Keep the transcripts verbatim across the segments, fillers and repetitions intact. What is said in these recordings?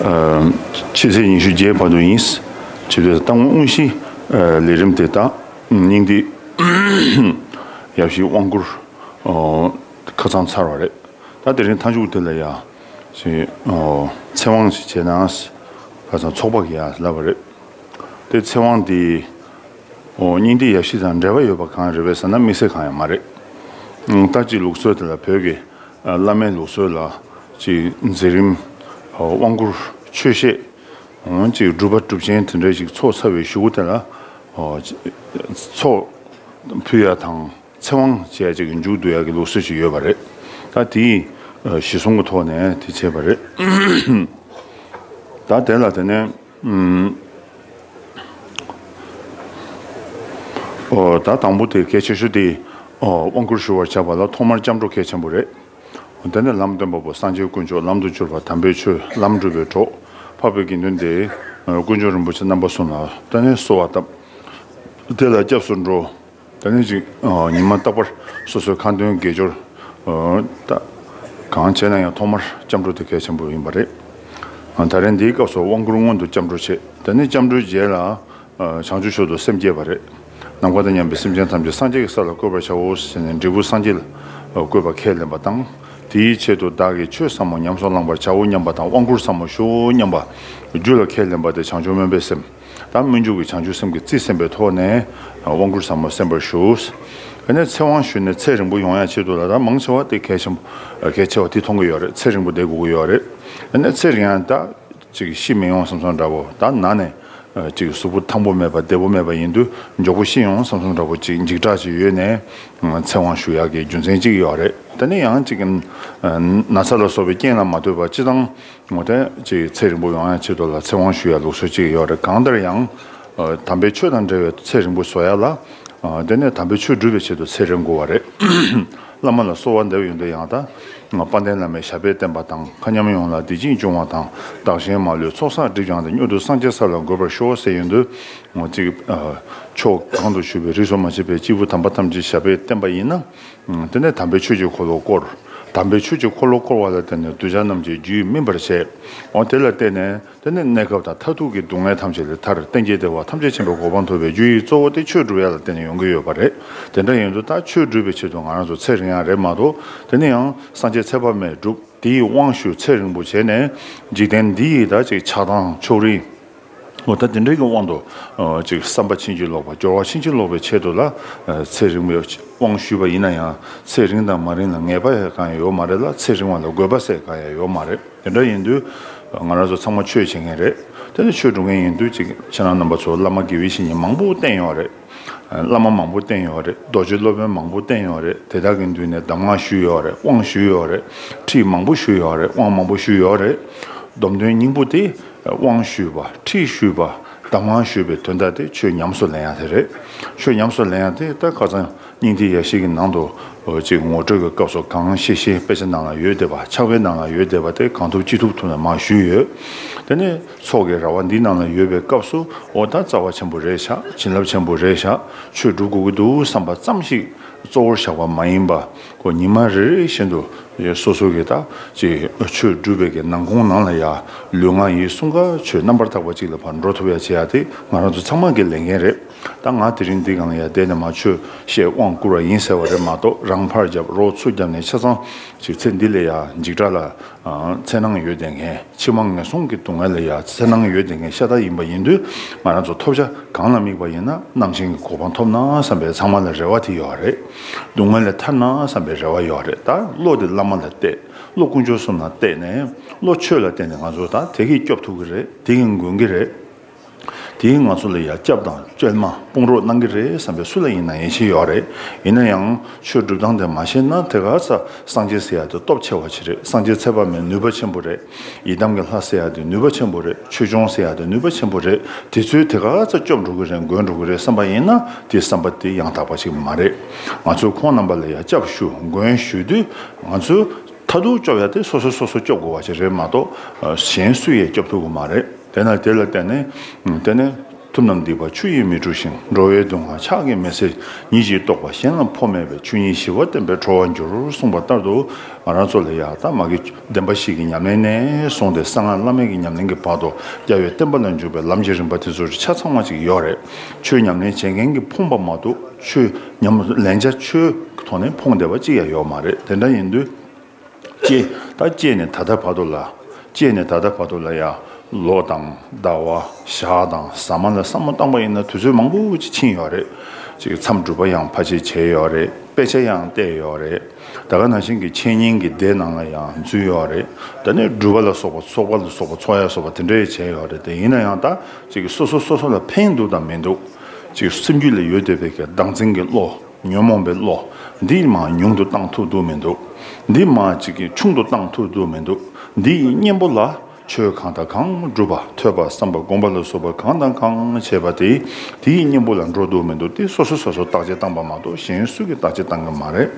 ཕྱི་ཚེས་ཉི་ཤུ་བརྒྱད་བར་དུ་ཡིན། ཆེད་དུ་གཏམ་དངོས་གཞི་ལས་རིམ་དེ་དག་སྙིང་ཐིག་ཡབ་གཞིས་དབང་བསྐུར་ཁ་ཚང་ཚར་བ་རེད། ད་དེ་རིང་མཐའ་མཇུག་དེ་ལ་ཡ་ཅིག་ཚེ་དབང་ཞིག་བྱས་ན་ཁ་ཚང་ཚོགས་པ་གི་ཡ་ལབ་པ་རེད། དེ་ཚེ་དབང་དེ་སྙིང་ཐིག་ཡབ་གཞིས་དང་འབྲེལ་བ་ཡོད་པ་གང་རེད་པས་ཟེར་ན་དམིགས་བསལ་གང་ཡང་མ་རེད། ད་ཅིག་ལུགས་སྲོལ་དེ་ལ་བོད་ཀྱི་བླ་མའི་ལུགས་སྲོལ་ལ་ཅིག་མཛད་རིམ་དབང་བསྐུར་ཆོས་བཤད་ཅིག་སྒྲུབ་པ་སྒྲུབ་ཆེན་དེ་འདྲ་ཞིག་ཚོགས་ཚར་བའི་གཞུག་གུ་དེ་ལ་ཚོགས་ཕུལ་ཡ་དང་། ཚེ་དབང་བྱས་ཅིག་མཇུག་བསྡུ་ཡག་གི་ལུགས་སྲོལ་ཞིག་ཡོད་པ་རེད། ད་དེའི་གཞི་བཟུང་གི་ཐོག་ནས་དེ་བྱས་པ་རེད། ད་དེ་ལ་དེ་ནས་ད་དང་པོ་དེ་གལ་ཆེ་ཤོས་དེ་དབང་བསྐུར་ཞུ་བར་བྱ་བ་ལ་ཐོག་མར་སྐྱབས་འགྲོ་གལ་ཆེན་པོ་རེད། དེ་ནས་ལམ་སྟོན་པ་པོ་སངས་རྒྱས་དཀོན་མཆོག་ལམ་དུ་གྱུར་པ་དམ་པའི་ཆོས་ལམ་སྒྲུབ་པའི་གྲོགས། འཕགས་པའི་དགེ་འདུན་ཏེ། དཀོན་མཆོག་རིན་པོ་ཆེ་རྣམ་པ་གསུམ་ལ་དེ་ནས་གསོལ་བ་བཏབ། དེ་ལ་སྐྱབས་སུ་འགྲོ། དེ་ནས་ཅིག་ཉི་མ་རྟག་པར་སོ་སོའི་ཁ་འདོན་དགེ་སྦྱོར་ད་གང་བྱས་ན་ཡང་ཐོག་མར་སྐྱབས་འགྲོ་དེ་གལ་ཆེན་པོ་ཡིན་པ་རེད། ད་རེས་འདིའི་སྐབས་སུ་དབང་བསྐུར་སྔོན་དུ་སྐྱབས་འགྲོ་བྱེད། དེ་ནས་སྐྱབས་འགྲོའི་རྗེས་ལ་བྱང་ཆུབ་མཆོག་ཏུ་སེམས་བསྐྱེད་པ་རེད། ནམ་མཁའ་དང་མཉམ་པའི་སེམས་ཅན་ཐམས་ཅད་སངས་རྒྱས་ཀྱི་ས་ལ་བཀོད་པར་བྱའོ་ཞེས་ནས་འབྲས་བུ་སངས་རྒྱས་ལ་བཀོད་པ་ཁས་ལེན་པ་དང་། དེའི་ཆེད་དུ་བདག་གིས་ཆོས་ཟབ་མོ་ཉམས་སུ་བླང་བར་བྱའོ་སྙམ་པ་དང་དབང་བསྐུར་ཟབ་མོ་ཞུའོ་སྙམ་པ་རྒྱུད་ལ་ཁས་ལེན་པ་དེ་བྱང་ཆུབ་སྨོན་པའི་སེམས། ད་སྨོན་འཇུག་གི་བྱང་ཆུབ་སེམས་ཀྱིས་རྩིས་ཟིན་པའི་ཐོག་ནས་དབང་བསྐུར་ཟབ་མོ་གསན་པར་ཞུ། དེ་ནས་ཚེ་དབང་ཞུས་ནས་ཚེ་རིང་པོ་ཡོང་ཡ་ཆེད་དུ་ལ་ད་མང་ཆེ་བ་དེ་གལ་ཆེན་པོ་གལ་ཆེ་བ་དེ་མཐོང་གི་ཡོད་རེད། ཚེ་རིང་པོ་བསྡད་དགོས་ཀྱི་ཡོད་རེད། དེ་ནས་ཚེ་རིང་ཡང་ད་ཅིག་ཤི་མི་ཡོང་བསམ་སོང་འདྲ་བོ། ད་ན་ནས་ཅིག་གཟུགས་པོ་ཐང་པོ་མེད་པ་བདེ་པོ་མེད་པ་ཡིན་དུས་མགྱོགས་པོ་ཤི་ཡོང་བསམ་སོང་འདྲ་བོ་ཅིག་འཇིགས་སྐྲག་ཅིག་ཡོད་ནས་ཚེ་དབང་ཞུ་ཡག་གི་རྒྱུ་མཚན་ཅིག་ཡོད་རེད། དེ་ནས་ཡང་ཅིག་ན་ཚ་ལ་སོགས་པའི་རྐྱེན་ལ་མ་ལྟོས་པར་སྤྱི་བཏང་ངོ་དེ་ཅིག་ཚེ་རིང་པོ་ཡོང་ཡ་ཆེད་དུ་ལ་ཚེ་དབང་ཞུ་ཡ་ལུགས་སྲོལ་ཅིག་ཡོད་རེད། གང་ལྟར་ཡང་དམ་པའི་ཆོས་དང་འབྲེལ་བའི་ཚེ་རིང་པོ་བཟོ་ཡ་ལ་དེ་ནས་དམ་པའི་ཆོས་སྒྲུབ་པའི་ཆེད་དུ་ཚེ་རིང་དགོས་པ་རེད། བླ་མ་ལ་གསོལ་བ་འདེབས་ཡོང་དུས་ཡང་ད་དཔལ་ལྡན་བླ་མའི་ཞབས་པད་བརྟན་པ་དང་མཁའ་མཉམ་ཡོངས་ལ་བདེ་སྐྱིད་འབྱུང་བ་དང་བདག་གཞན་མ་ལུས་ཚོགས་བསགས་སྒྲིབ་སྦྱངས་ཏེ་མྱུར་དུ་སངས་རྒྱས་ས་ལ་འགོད་པར་ཤོག་ཟེར་ཡོང་དུས་ཅིག་ཕྱོགས་གང་དུ་བཞུགས་པའི་རིས་སུ་མ་ཆད་པའི་སྐྱེས་བུ་དམ་པ་ཐམས་ཅད་ཞབས་པད་བརྟན་པ་ཡིན་ན། དེ་ནས་དམ་པའི་ཆོས་ཀྱི་འཁོར་ལོ་བསྐོར། དམ་པའི་ཆོས་ཀྱི་འཁོར་ལོ་བསྐོར་བ་ལ་བརྟེན་ནས་གདུལ་བྱ་རྣམས་ཀྱི་རྒྱུད་སྨིན་པར་བྱེད། འོ་དེ་ལ་བརྟེན་ནས་དེ་ནས་གནས་སྐབས་དང་མཐར་ཐུག་གི་སྡུག་བསྔལ་ཐམས་ཅད་ལས་ཐར་གཏན་གྱི་བདེ་བ་ཐམས་ཅད་མཁྱེན་པའི་གོ་འཕང་ཐོབ་པའི་རྒྱུ་ཡི་གཙོ་བོ་དེ་ཆོས་སྒྲུབ་ཡ་ལ་བརྟེན་ནས་ཡོང་གི་ཡོད་པ་རེད། དེ་འདྲ་ཡིན་དུས་ད་ཆོས་སྒྲུབ་པའི་ཆེད་དུ་ང་རང་ཚོ་ཚེ་རིང་ཡ་རེད་མ་གཏོགས། དེ་ནས་ཡང་སངས་རྒྱས་ཚེ་དཔག་མེད་སྒྲུབ། དེ་ཡི་དབང་ཞུ་ཚེ་རིང་པོ་བྱས་ནས་འཇིག་རྟེན་འདི་ཡི་ད་ཅིག་ཆགས་སྡང་ཕྱོགས་རིས། འོ་ད་དེ་འདྲའི་གི་དབང་དུ་ཅིག་བསམ་པ་ཕྱིན་ཅི་ལོག་པ་སྦྱོར་བ་ཕྱིན་ཅི་ལོག་པའི་ཆེད་དུ་ལ་ཚེ་རིང་པོའི་དབང་ཞུས་པ་ཡིན་ན་ཡང་ཚེ་རིང་དང་མ་རིང་ལ་ངེས་པ་ཡང་གང་ཡང་ཡོད་མ་རེད་ལ། ཚེ་རིང་བ་ལ་དགོས་པ་ཟེར་གང་ཡང་ཡོད་མ་རེད། དེ་འདྲ་ཡིན་དུས་ང་རང་ཚོ་ཚང་མ་ཆོས་བྱེད་མཁན་རེད། དེ་ནས་ཆོས་སྒྲུབ་མཁན་ཡིན་དུས་ཅིག་ཁྱེད་རང་རྣམ་པ་ཚོ་བླ་མ་དགེ་བའི་བཤེས་གཉེན་མང་པོ་བསྟེན་ཡོད་རེད། བླ་མ་མང་པོ་བསྟེན་ཡོད་རེད། རྡོ་རྗེ་སློབ་དཔོན་མང་པོ་བསྟེན་ཡོད་རེད། དེ་དག་གི་མདུན་ནས་གདམས་ངག་ཞུས་ཡོད་རེད། དབང་ཞུས་ཡོད་རེད། ཁྲིད་མང་པོ་ཞུས་ཡོད་རེད། དབང་མང་པོ་ཞུས་ཡོད་རེད། སྡོམ་དོན་སྙིང་པོ་དེ་དབང་ཞུས་པ། ཁྲིད་ཞུས་པ། གདམས་ངག་ཞུས་པའི་དོན་དག་དེ་ཆོས་ཉམས་སུ་ལེན་ཡ་དེ་རེད། ཆོས་ཉམས་སུ་ལེན་ཡ་དེ་ད་ཁ་སང་སྙིང་ཐིག་ཡ་ཤིག་གི་ནང་དུ་ཅིག་ངོ་སྤྲོད་ཀྱི་སྐབས་སུ་གང་ཤེས་ཤེས་དཔེ་ཆ་ནང་ལ་ཡོད་བསྡད་པ། ཕྱག་དཔེ་ནང་ལ་ཡོད་བསྡད་པ་དེ་གང་ཐུབ་ཅི་ཐུབ་ཐུབ་ནས་མར་ཞུས་ཡོད། དེ་ནས་ཚོགས་ཀྱི་ར་བ་འདི་ནང་ལ་ཡོད་པའི་སྐབས་སུ་འོ་ད་རྩ་བ་ཆེན་པོ་རེད་ཤག་བྱིན་རླབས་ཆེན་པོ་རེད་ཤག་ཆོས་སྒྲུབ་དགོས་ཀྱི་འདུག་བསམ་པ་ཙམ་ཞིག་གཙོ་བོར་བཞག་པ་མ་ཡིན་པ། ཁོ་ཉི་མ་རེ་རེ་བཞིན་དུ་སོ་སོ་གི་ད་ཅིག་ཆོས་སྒྲུབ་པའི་གི་ནང་ཁོངས་ནང་ལ་ཡ་ལུས་ངག་ཡིད་གསུམ་ཀ་ཆོས་རྣམ་པར་དག་པ་ཅིག་ལ་ཕར་འགྲོ་ཐུབ་ཡ་བྱེད་ཡ་དེ་ང་རང་ཚོ་ཚང་མ་གི་ལས་འགན་རེད། ད་ང་དེ་རིང་འདི་གང་ལ་ཡ་བསྡད་ནས་མ་ཆོས་བཤད་དབང་བསྐུར་བ་ཡིན་ཟེར་བ་རེད་མ་གཏོགས། རང་ཕར་བརྒྱབ་རོགས་ཚུར་བརྒྱབ་ནས་ཆ་ཚང་ཅིག་ཚེ་འདི་ལ་ཡ་འཇིགས་སྐྲག་ལ་འཚེར་སྣང་ཡོད་བསྡད་མཁན། ཕྱི་མ་ངན་སོང་གི་སྡུག་བསྔལ་ལ་ཡ་འཚེར་སྣང་ཡོད་བསྡད་མཁན་ཤ་སྟག་ཡིན་པ་ཡིན་དུས། ང་རང་ཚོ་ཐོབ་བྱ་གང་ལ་དམིགས་པ་ཡིན་ན་རྣམ་མཁྱེན་གྱི་གོ་འཕང་ཐོབ་ན་བསམ་པའི་ཚང་མ་ལ་རེ་བ་དེ་ཡོད་རེད། སྡུག་བསྔལ་ལས་ཐར་ན་བསམ་པའི་རེ་བ་ཡོད་རེད། ད་བློ་དེ་བླ་མ་ལ་གཏད། བློ་དཀོན་མཆོག་གསུམ་ལ་གཏད་ནས་བློ་ཆོས་ལ་གཏད་ནས་ང་ཚོ་ད་དེ་གིས་སྐྱོབ་ཐུབ་ཀྱི་རེད། དེ་གིས་འགོན་གྱི་རེད། དེས་ང་ཚོ་ལ་ཡ་སྐྱབས་དང་བཅོལ་མ་དཔུང་རོགས་གནང་གི་རེད་བསམ་པའི་སུ་ལ་ཡིན་ན་ཡིད་ཆེས་ཡོད་རེད། ཡིན་ན་ཡང་ཆོས་སྒྲུབ་སྟངས་དེ་མ་ཤེས་ན་དེ་ག་ཚ་སངས་རྒྱས་ཟེར་ཡ་དེ་སྟོབས་ཆེ་བ་ཅིག་རེད། སངས་རྒྱས་ཚེ་དཔག་མེད་ནུས་པ་ཆེན་པོ་རེད། ཡི་དམ་གྱི་ལྷ་ཟེར་ཡ་དེ་ནུས་པ་ཆེན་པོ་རེད། ཆོས་སྐྱོང་ཟེར་ཡ་དེ་ནུས་པ་ཆེན་པོ་རེད། དེ་ཚོས་དེ་ག་ཚ་སྐྱོབ་འགྲོ་གི་རེད། འགོན་འགྲོ་གི་རེད་བསམ་པ་ཡིན་ན་དེ་བསམ་པ་དེ་ཡང་དག་པ་ཅིག་མ་རེད། ང་ཚོས་ཁོང་རྣམ་པ་ལ་ཡ་སྐྱབས་ཞུ་འགོན་ཞུ་དུས་ང་ཚོས་མཐར་ཐུག་སྐྱོབ་ཡ་དེ་སོ་སོ་སོ་སོ་སྐྱོབ་དགོས་པ་ཅིག་རེད་མ་གཏོགས་གཞན་སུ་ཡིས་སྐྱོབ་ཐུབ་ཀྱི་མ་རེད། དེ་ན་དེ་ལ་བརྟེན་ནས་དེ་ནས་ ཐུབ་རྣམས་སྡིག་པ་ཆུ་ཡིས་མི་འཁྲུ་ཞིང་། འགྲོ་བའི་སྡུག་བསྔལ་ཕྱག་གིས་མི་སེལ། ཉིད་ཀྱི་རྟོགས་པ་གཞན་ལ་འཕོ་མེད་པའི། ཆོས་ཉིད་ཞི་བ་བསྟན་པས་གྲོལ་བར་འགྱུར། གསུངས་པ་ལྟར་དུ། ང་རང་ཚོ་ལ་ཡང་ད་མ་གི་བདེན་པ་བཞི་གི་ཉམས་ལེན་ནས་བཟུང་སྟེ་གསང་སྔགས་བླ་མེད་ཀྱི་ཉམས་ལེན་གྱི་བར་དུ་རྒྱལ་བའི་བསྟན་པ་ལ་འཇུག་པའི་ལམ་གྱི་རིམ་པ་དེ་ཚོ་ཆ་ཚང་བ་ཅིག་ཡོད་རེད། ཆོས་ཉམས་ལེན་བྱེད་མཁན་གྱི་ཕོངས་པ་མ་གཏོགས། ཆོས་ཉམས་ལེན་བྱ་ཆོས་ཀྱི་ཐོག་ནས་ཕོངས་བསྡད་པ་ཅིག་ཡང་ཡོད་མ་རེད། དེ་འདྲ་ཡིན་དུས། སྐྱེས་ད་སྐྱེས་ནས་ད་ལྟ་བར་དུ་ལ། སྐྱེས་ནས་ད་ལྟ་བར་དུ་ལ་ཡང་ལོ་དང་ཟླ་བ་ཞག་དང་ཟ་མ་ལ་བསམ་བློ་བཏང་པ་ཡིན་ན་དུས་ཚོད་མང་པོ་ཅིག་ཕྱིན་ཡོད་རེད། ཅིག་མཚམས་སྒྲུབ་པ་ཡང་ཕལ་ཆེར་བྱས་ཡོད་རེད། དཔེ་ཆ་ཡང་བལྟས་ཡོད་རེད། ད་ག་ནང་བཞིན་གྱི་འཆད་ཉན་གྱི་སྡེ་ནང་ལ་ཡང་འཛུལ་ཡོད་རེད། ད་ནི་སྒྲུབ་པ་ལ་སོགས་པ་ཚོགས་པ་ལ་སོགས་པ་ཚོགས་ཡ་སོགས་པ་དེ་འདྲ་བྱས་ཡོད་རེད། དེ་ཡིན་ན་ཡང་ད་ཅིག་སོ་སོ་སོ་སོ་ལ་ཕན་འདུག་དང་མི་འདུག་ཅིག་སེམས་རྒྱུད་ལ་ཡོད་བསྡད་པའི་གི་བདག་འཛིན་གྱི་བློ། ཉོན་མོངས་པའི་བློ། འདི་མར་ཉུང་དུ་བཏང་ཐུབ་འདུག་མི་འདུག་འདི་མར་ཅིག་གིས་ཆུང་དུ་བཏང་ཐུབ་འདུག་མི་འདུག་འདི་ཡི་གཉེན་པོ་ལ་ཆོས་གང་དང་གང་སྒྲུབ་པ། ཐོས་པ་བསམ་པ་སྒོམ་པ་ལ་སོགས་པ་གང་དང་གང་བྱས་པ་དེ། དེ་ཡི་གཉེན་པོ་ལ་འགྲོ་འདུག་མི་འདུག་དེ་སོ་སོ་སོ་སོ་བརྟག་དཔྱད་བཏང་པ་མ་གཏོགས་གཞན་སུ་གིས་བརྟག་དཔྱད་བཏང་གི་མ་རེད།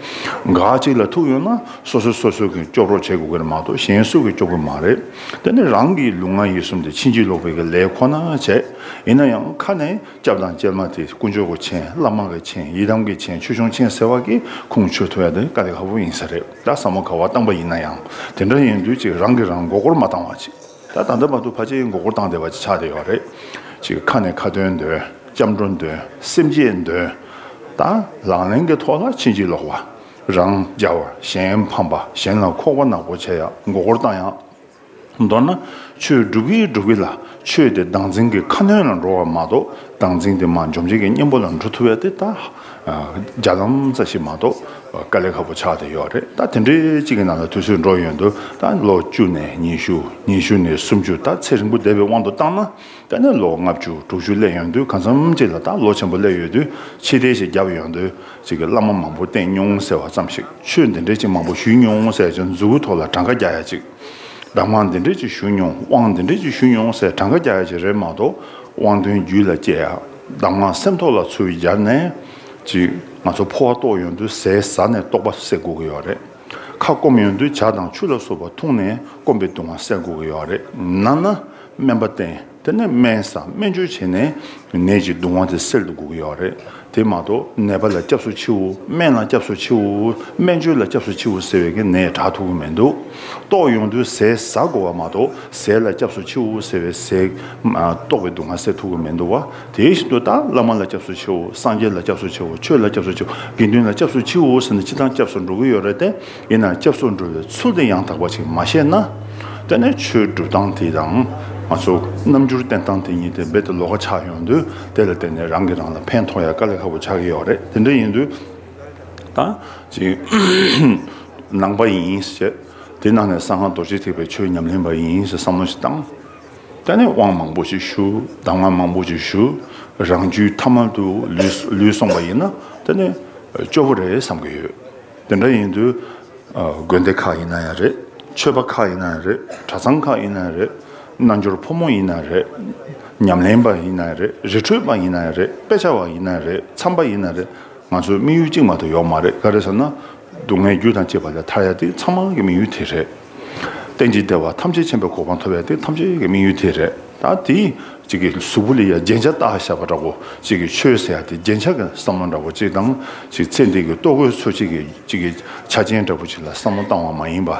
འགའ་ཅིག་ལ་ཐུག་ཡོད་ན་སོ་སོ་སོ་སོ་གིས་སྐྱོབ་རོགས་བྱེད་དགོས་ཀྱི་རེད་མ་གཏོགས་གཞན་སུ་གིས་སྐྱོབ་གི་མ་རེད། དེ་ནི་རང་གི་ལུས་ངག་ཡིད་གསུམ་དེ་ཕྱིན་ཅི་ལོག་པའི་གི་ལས་ཁོ་ན་བྱས། ཡིན་ན་ཡང་ཁ་ནས། སྐྱབས་དང་སྐྱེལ་མ་དེ་དཀོན་མཆོག་གི་མཆན། བླ་མ་གི་མཆན། ཡི་དམ་གྱི་མཆན། ཆོས་སྐྱོང་མཆན་ཟེར་བ་གི་ཁུངས་འཁྱོལ་ཐུབ་ཡ་དེ་དཀའ་ལས་ཁག་པོ་ཡིན་ས་རེད། ད་ཟབ་མོ་ག་བ་བཏང་པ་ཡིན་ན་ཡང་དེ་འདྲ་ཡིན་དུས་ཅིག་རང་གིས་རང་མགོ་སྐོར་མ་བཏང་བ་ཅིག་ད་ད་ལྟ་བར་དུ་ཕལ་ཆེར་མགོ་སྐོར་བཏང་བསྡད་པ་ཅིག་ཆགས་བསྡད་ཡོད་རེད། ཅིག་ཁ་ནས་ཁ་ཏོན་འདོན། སྐྱབས་འགྲོ་འདོན། སེམས་བསྐྱེད་འདོན། ད་ལག་ལེན་གྱི་ཐོག་ལ་ཕྱིན་ཅི་ལོག་པ། རང་རྒྱལ་བ། གཞན་ཕམ་པ། གཞན་ལ་ཁོག་པ་ནག་པོ་བྱེད་ཡ་མགོ་སྐོར་བཏང་ཡ། མདོར་ན། ཆོས་སྒྲུབ་ཀྱི་སྒྲུབ་ཀྱི་ལ་ཆོས་དེ་བདག་འཛིན་གྱི་ཁ་གནོན་ལ་འགྲོ་བ་མ་གཏོགས། བདག་འཛིན་དེ་མར་འཇོམས་བྱེད་ཀྱི་གཉེན་པོ་ལ་འགྲོ་ཐུབ་ཡ་དེ་ད། རྒྱ་ལམ་རྩ་ཞིག་མ་གཏོགས་དཀའ་ལས་ཁག་པོ་ཆགས་བསྡད་ཡོད་རེད། ད་དེ་འདྲའི་གཅིག་གི་ནང་ལ་དུས་ཚོད་འགྲོ་ཡོང་དུས་ད་ལོ་བཅུ་ནས་ཉི་ཤུ། ཉི་ཤུ་ནས་སུམ་ཅུ། ད་ཚེ་རིང་པོ་བསྡད་པའི་དབང་དུ་བཏང་ན། ད་ནི་ལོ་ལྔ་བཅུ་དྲུག་ཅུ་སླེབས་ཡོང་དུས་གང་འཚམ་ཅིག་ལ་ད་ལོ་ཆེན་པོ་སླེབས་ཡོང་དུས་ཕྱི་བལྟས་ཤིག་བརྒྱབ་ཡོང་དུས་ཅིག་གི་བླ་མ་མང་པོ་བསྟེན་མྱོང་ཟེར་བ་ཙམ་ཞིག་ཆོས་འདི་འདྲའི་ཅིག་མང་པོ་ཞུས་མྱོང་ཟེར་ཡ་ཅིག་མཛུབ་གུ་ཐོག་ལ་གྲངས་ཀ་རྒྱག་ཡ་ཅིག་གདམས་ངག་འདི་འདྲས་ཅིག་ཞུ་མྱོང་། དབང་འདི་འདྲས་ཅིག་ཞུ་མྱོང་ཟེར་གྲངས་ཀ་རྒྱག་ཡ་ཅིག་རེད་མ་གཏོགས། དབང་དོན་རྒྱུད་ལ་སྐྱེ་ཡ། གདམས་ངག་སེམས་ཐོག་ལ་ཚུར་སྦྱར་ནས་ཅིག་ང་ཚོ་འཕོ་བ་རྟོགས་ཡོང་དུས་ཟས་ཟ་ནས་རྟོགས་པ་སད་དགོས་ཀྱི་ཡོད་རེད། ཁ་སྐོམ་ཡོང་དུས་ཇ་དང་ཆུ་ལ་སོགས་པ་འཐུང་ནས་སྐོམ་པའི་སྡུག་བསྔལ་སེལ་དགོས་ཀྱི་ཡོད་རེད། ན་ན་སྨན་པ་བསྟེན། དེ་ནས་སྨན་ཟ། སྨན་བཅོས་བྱས་ནས་ནད་ཀྱི་སྡུག་བསྔལ་དེ་སེལ་དུ་དགོས་ཀྱི་ཡོད་རེད། དེ་མ་གཏོགས་ནད་པ་ལ་སྐྱབས་སུ་མཆིའོ། སྨན་ལ་སྐྱབས་སུ་མཆིའོ། སྨན་བཅོས་ལ་སྐྱབས་སུ་མཆིའོ་ཟེར་བའི་གི་ནད་དྲག་ཐུབ་ཀྱི་མི་འདུག་རྟོགས་ཡོང་དུས་ཟས་ཟ་དགོས་པ་མ་གཏོགས་ཟས་ལ་སྐྱབས་སུ་མཆིའོ་ཟེར་བའི་ཟས་རྟོགས་པའི་སྡུག་བསྔལ་སེལ་ཐུབ་ཀྱི་མི་འདུག་བ། དེ་བཞིན་དུ་ད་བླ་མ་ལ་སྐྱབས་སུ་མཆིའོ། སངས་རྒྱས་ལ་སྐྱབས་སུ་མཆིའོ། ཆོས་ལ་སྐྱབས་སུ་མཆིའོ། དགེ་འདུན་ལ་སྐྱབས་སུ་མཆིའོ་ཟེར་ནས་སྤྱིར་བཏང་སྐྱབས་སུ་འགྲོ་གི་ཡོད་རེད་དེ། ཡིན་ནའང་སྐྱབས་སུ་འགྲོ་བའི་ཚུལ་དེ་ཡང་དག་པ་ཅིག་མ་ཤེས་ན། དེ་ནས་ཆོས་སྒྲུབ་སྟངས་དེ་དང་ང་ཚོ་རྣམ་འགྱུར་བསྟན་སྟངས་དེ་གཉིས་དེ་རྦད་དེ་ལོགས་ཀ་ཆགས་ཡོང་དུས་དེ་ལ་བརྟེན་ནས་རང་གིས་རང་ལ་ཕན་ཐོགས་ཡ་དཀའ་ལས་ཁག་པོ་ཆགས་ཀྱི་ཡོད་རེད། དེ་འདྲ་ཡིན་དུས་ད་ཅིག་ནང་པ་ཡིན་ཞེས་དེ་ནང་ནས་གསང་སྔགས་རྡོ་རྗེ་ཐེག་པའི་ཆོས་ཉམས་ལེན་པ་ཡིན་ཞེས་བསམ་བློ་ཞིག་བཏང་། དེ་ནས་དབང་མང་པོ་ཞིག་ཞུ། གདམས་ངག་མང་པོ་ཞིག་ཞུ། རང་རྒྱུད་ཐ་མལ་དུ་ལུས་ལུས་སོང་བ་ཡིན་ན་དེ་ནས་སྐྱོ་པོ་རེད་བསམ་གྱི་ཡོད། དེ་འདྲ་ཡིན་དུས། ཨ། དགོན་སྡེ་ཁག་ཡིན་ན་ཡང་རེད། ཆོས་པ་ཁག་ཡིན་ན་ཡང་རེད། གྲྭ་ཚང་ཁག་ཡིན་ན་ཡང་རེད། རྣལ་འབྱོར་ཕོ་མོ་ཡིན་ན་ཡང་རེད། ཉམས་ལེན་པ་ཡིན་ན་ཡང་རེད། རི་ཁྲོད་པ་ཡིན་ན་ཡང་རེད། དཔེ་ཆ་བ་ཡིན་ན་ཡང་རེད། མཚམས་པ་ཡིན་ན་རེད། ང་ཚོའི་དམིགས་ཡུལ་གཅིག་མ་གཏོགས་ཡོད་མ་རེད། ག་རེ་ཟེར་ན། སྡུག་བསྔལ་རྒྱུ་དང་བཅས་པ་ལས་ཐར་ཡ་དེ་ཚང་མ་གི་དམིགས་ཡུལ་དེ་རེད། རྟེན་ཅིང་འབྲེལ་བ་ཐམས་ཅད་མཁྱེན་པའི་གོ་འཕང་ཐོབ་ཡ་དེ་ཐམས་ཅད་ཀྱི་དམིགས་ཡུལ་དེ་རེད། ད་དེ་གཅིག་གི་གཟུགས་པོ་ལ་ཡ་རྒྱན་ཆ་བཏགས་བཞག་པ་འདྲ་པོ་གཅིག་གི་ཆོས་ཟེར་ཡ་དེ་རྒྱན་ཆ་གི་བསམ་བློ་འདྲ་པོ་གཅིག་དང་གཅིག་ཚེ་འདི་གི་ལྟོ་གོས་འཚོ་བྱེད་ཀྱི་གཅིག་གི་ཆ་རྐྱེན་འདྲ་པོ་ཅིག་ལ་བསམ་བློ་བཏང་བ་མ་ཡིན་པ།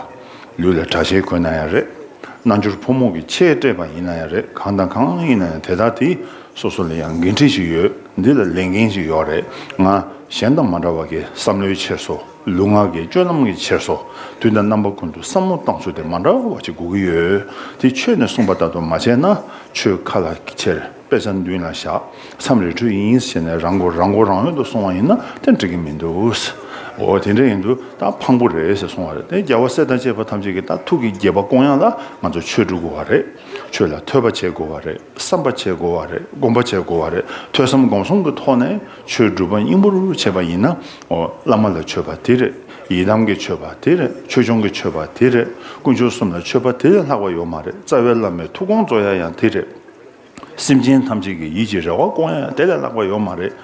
ལུས་ལ་གྲྭ་ཆས་གོན་ན་ཡང་རེད། རྣལ་འབྱོར་ཕོ་མོ་གི་ཆས་སྤྲས་པ་ཡིན་ན་ཡང་རེད། གང་དང་གང་ཡིན་ན་ཡང་དེ་དག་དེ་སོ་སོ་ལ་ཡང་འགན་འཁྲི་ཞིག་ཡོད། འདི་ལ་ལས་འགན་ཞིག་ཡོད་རེད། ང་གཞན་དང་མ་འདྲ་བ་གི་བསམ་བློའི་འཁྱེར་སོ། ལུས་ངག་གི་སྤྱོད་ལམ་གྱི་འཁྱེར་སོ། དུས་དང་རྣམ་པ་ཀུན་ཏུ་བསམ་བློ་བཏང་ཚུལ་དེ་མ་འདྲ་བ་ཅིག་དགོས་ཀྱི་ཡོད། དེ་ཆོས་ནས་གསུངས་པ་ལྟར་དུ་མ་བྱས་ན། ཆོས་ཁ་ལ་ཁྱེར། དཔེ་ཆ་མདུན་ལ་བཞག་མཚམས་རི་ཁྲོད་ཡིན་ཟེར་ནས་རང་མགོ་རང་མགོ་རང་ཡོད་དུ་སོང་བ་ཡིན་ན་དེ་འགྲིག་གི་མི་འདུག་འོ་དེ་འདྲ་ཡིན་དུས་ད་ཕངས་པོ་རེད་ཟེར་གསུངས་པ་རེད། དེ་རྒྱལ་བ་སྲས་དང་བཅས་པ་ཐམས་ཅད་ཀྱིས་ད་ཐུགས་ཀྱི་དགྱེས་པ་སྐོང་ཡ་ལ་ང་ཚོ་ཆོས་སྒྲུབ་དགོས་པ་རེད། ཆོས་ལ་ཐོས་པ་བྱེད་དགོས་པ་རེད། བསམ་པ་བྱེད་དགོས་པ་རེད། སྒོམ་པ་བྱེད་དགོས་པ་རེད། ཐོས་བསམ་སྒོམ་གསུམ་གྱི་ཐོག་ནས་ཆོས་སྒྲུབ་པ་སྙིང་པོར་བྱས་པ་ཡིན་ན། འོ་བླ་མ་ལ་མཆོད་པ་དེ་རེད། ཡི་དམ་གྱི་མཆོད་པ་དེ་རེད། ཆོས་སྐྱོང་གི་མཆོད་པ་དེ་རེད། དཀོན་མཆོག་གསུམ་ལ་མཆོད་པ་དེ་ལས་ལྷག་པ་ཡོད་མ་རེད། རྩ་བའི་བླ་མའི་ཐུགས་དགོངས་རྫོགས་ཡ་ཡང་དེ་རེད། སེམས་ཅན་ཐམས་ཅད་ཀྱི་ཡིད་ཀྱི་རེ་བ་སྐོང་ཡ་དེ་ལས་ལྷག་པ་ཡོད་མ་རེད།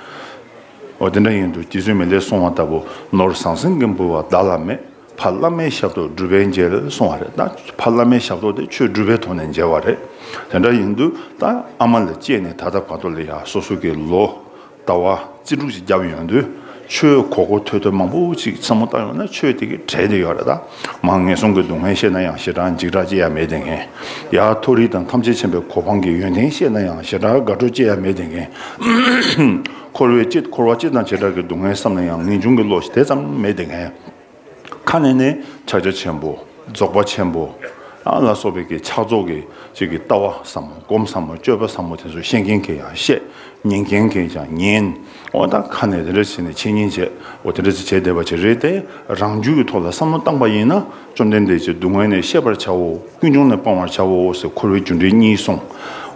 འོ་དེ་འདྲ་ཡིན་དུས་རྗེ་བཙུན་མི་ལས་གསུངས་པ་ལྟ་བུ་ནོར་ཟང་ཟིང་གི་འབུལ་བ་བདག་ལ་མེད། ཕ་བླ་མའི་ཞབས་ཏོག་སྒྲུབ་པས་འཇལ་གསུང་བ་རེད། ད་ཕ་བླ་མའི་ཞབས་ཏོག་དེ་ཆོས་སྒྲུབ་པའི་ཐོག་ནས་འཇལ་བ་རེད། དེ་འདྲ་ཡིན་དུས་ད་ཨ་མ་ལ་སྐྱེས་ནས་ད་ལྟ་བར་དུ་ལ་ཡ་སོ་སོ་གི་ལོ་ཟླ་བ་རྩིས་འགྲུག་ཅིག་བརྒྱབ་ཡོང་དུས་ཆོས་གོ་གོ་ཐོས་ཐོས་མང་པོ་ཅིག་བསམ་བློ་བཏང་ཡོང་ན་ཆོས་དེ་གི་གྲས་དེ་ཡོད་རེད། ད་མ་ངན་སོང་གི་སྡུག་བསྔལ་ཤེས་ན་ཡང་ཞེ་དྲག་འཇིགས་སྐྲག་སྐྱེ་ཡ་མེད་དེ་མཁན། ཡ་མཐོ་རིས་དང་ཐམས་ཅད་མཁྱེན་པའི་གོ་འཕང་གི་ཡོན་ཏན་ཤེས་ན་ཡང་ཞེ་དྲག་དགའ་སྤྲོ་སྐྱེ་ཡ་མེད་དེ་མཁན། འཁོར་བའི་སྤྱི་འཁོར་བ་སྤྱི་དང་བྱེ་བྲག་གི་སྡུག་བསྔལ་བསམ་ན་ཡང་ངེས་འབྱུང་གི་བློ་ཞིག་དེ་ཙམ་མེད་དེ་མཁན། ཁ་ནས་ནི་ཕྱག་རྒྱ་ཆེན་པོ། རྫོགས་པ་ཆེན་པོ། ཨ་ལ་སོགས་པའི་གི་ཕྱག་རྫོགས་ཀྱི་ཅིག་གི་ལྟ་བ་ཟབ་མོ། སྒོམ་ཟབ་མོ། སྤྱོད་པ་ཟབ་མོ་དེ་ཚོ་ཤེས་མཁན་གྱིས་ཡང་ཤེས། ཉན་མཁན་གྱིས་ཀྱང་ཉན། འོ་ད་ཁ་ནས་དེ་འདྲ་བྱས་ནས་འཆད་ཉན་བྱས། འོ་དེ་འདྲ་ཅིག་བྱས་བསྡད་པ་ཅིག་རེད་དེ། རང་རྒྱུད་ཀྱི་ཐོག་ལ་བསམ་བློ་བཏང་པ་ཡིན་ན། བཅོམ་ལྡན་འདས་ཀྱིས་སྡུག་བསྔལ་ནི་ཤེས་པར་བྱའོ། ཀུན་འབྱུང་ནི་སྤང་བར་བྱའོ་ཟེར། འཁོར་བའི་རྒྱུ་འབྲས་གཉིས་གསུངས།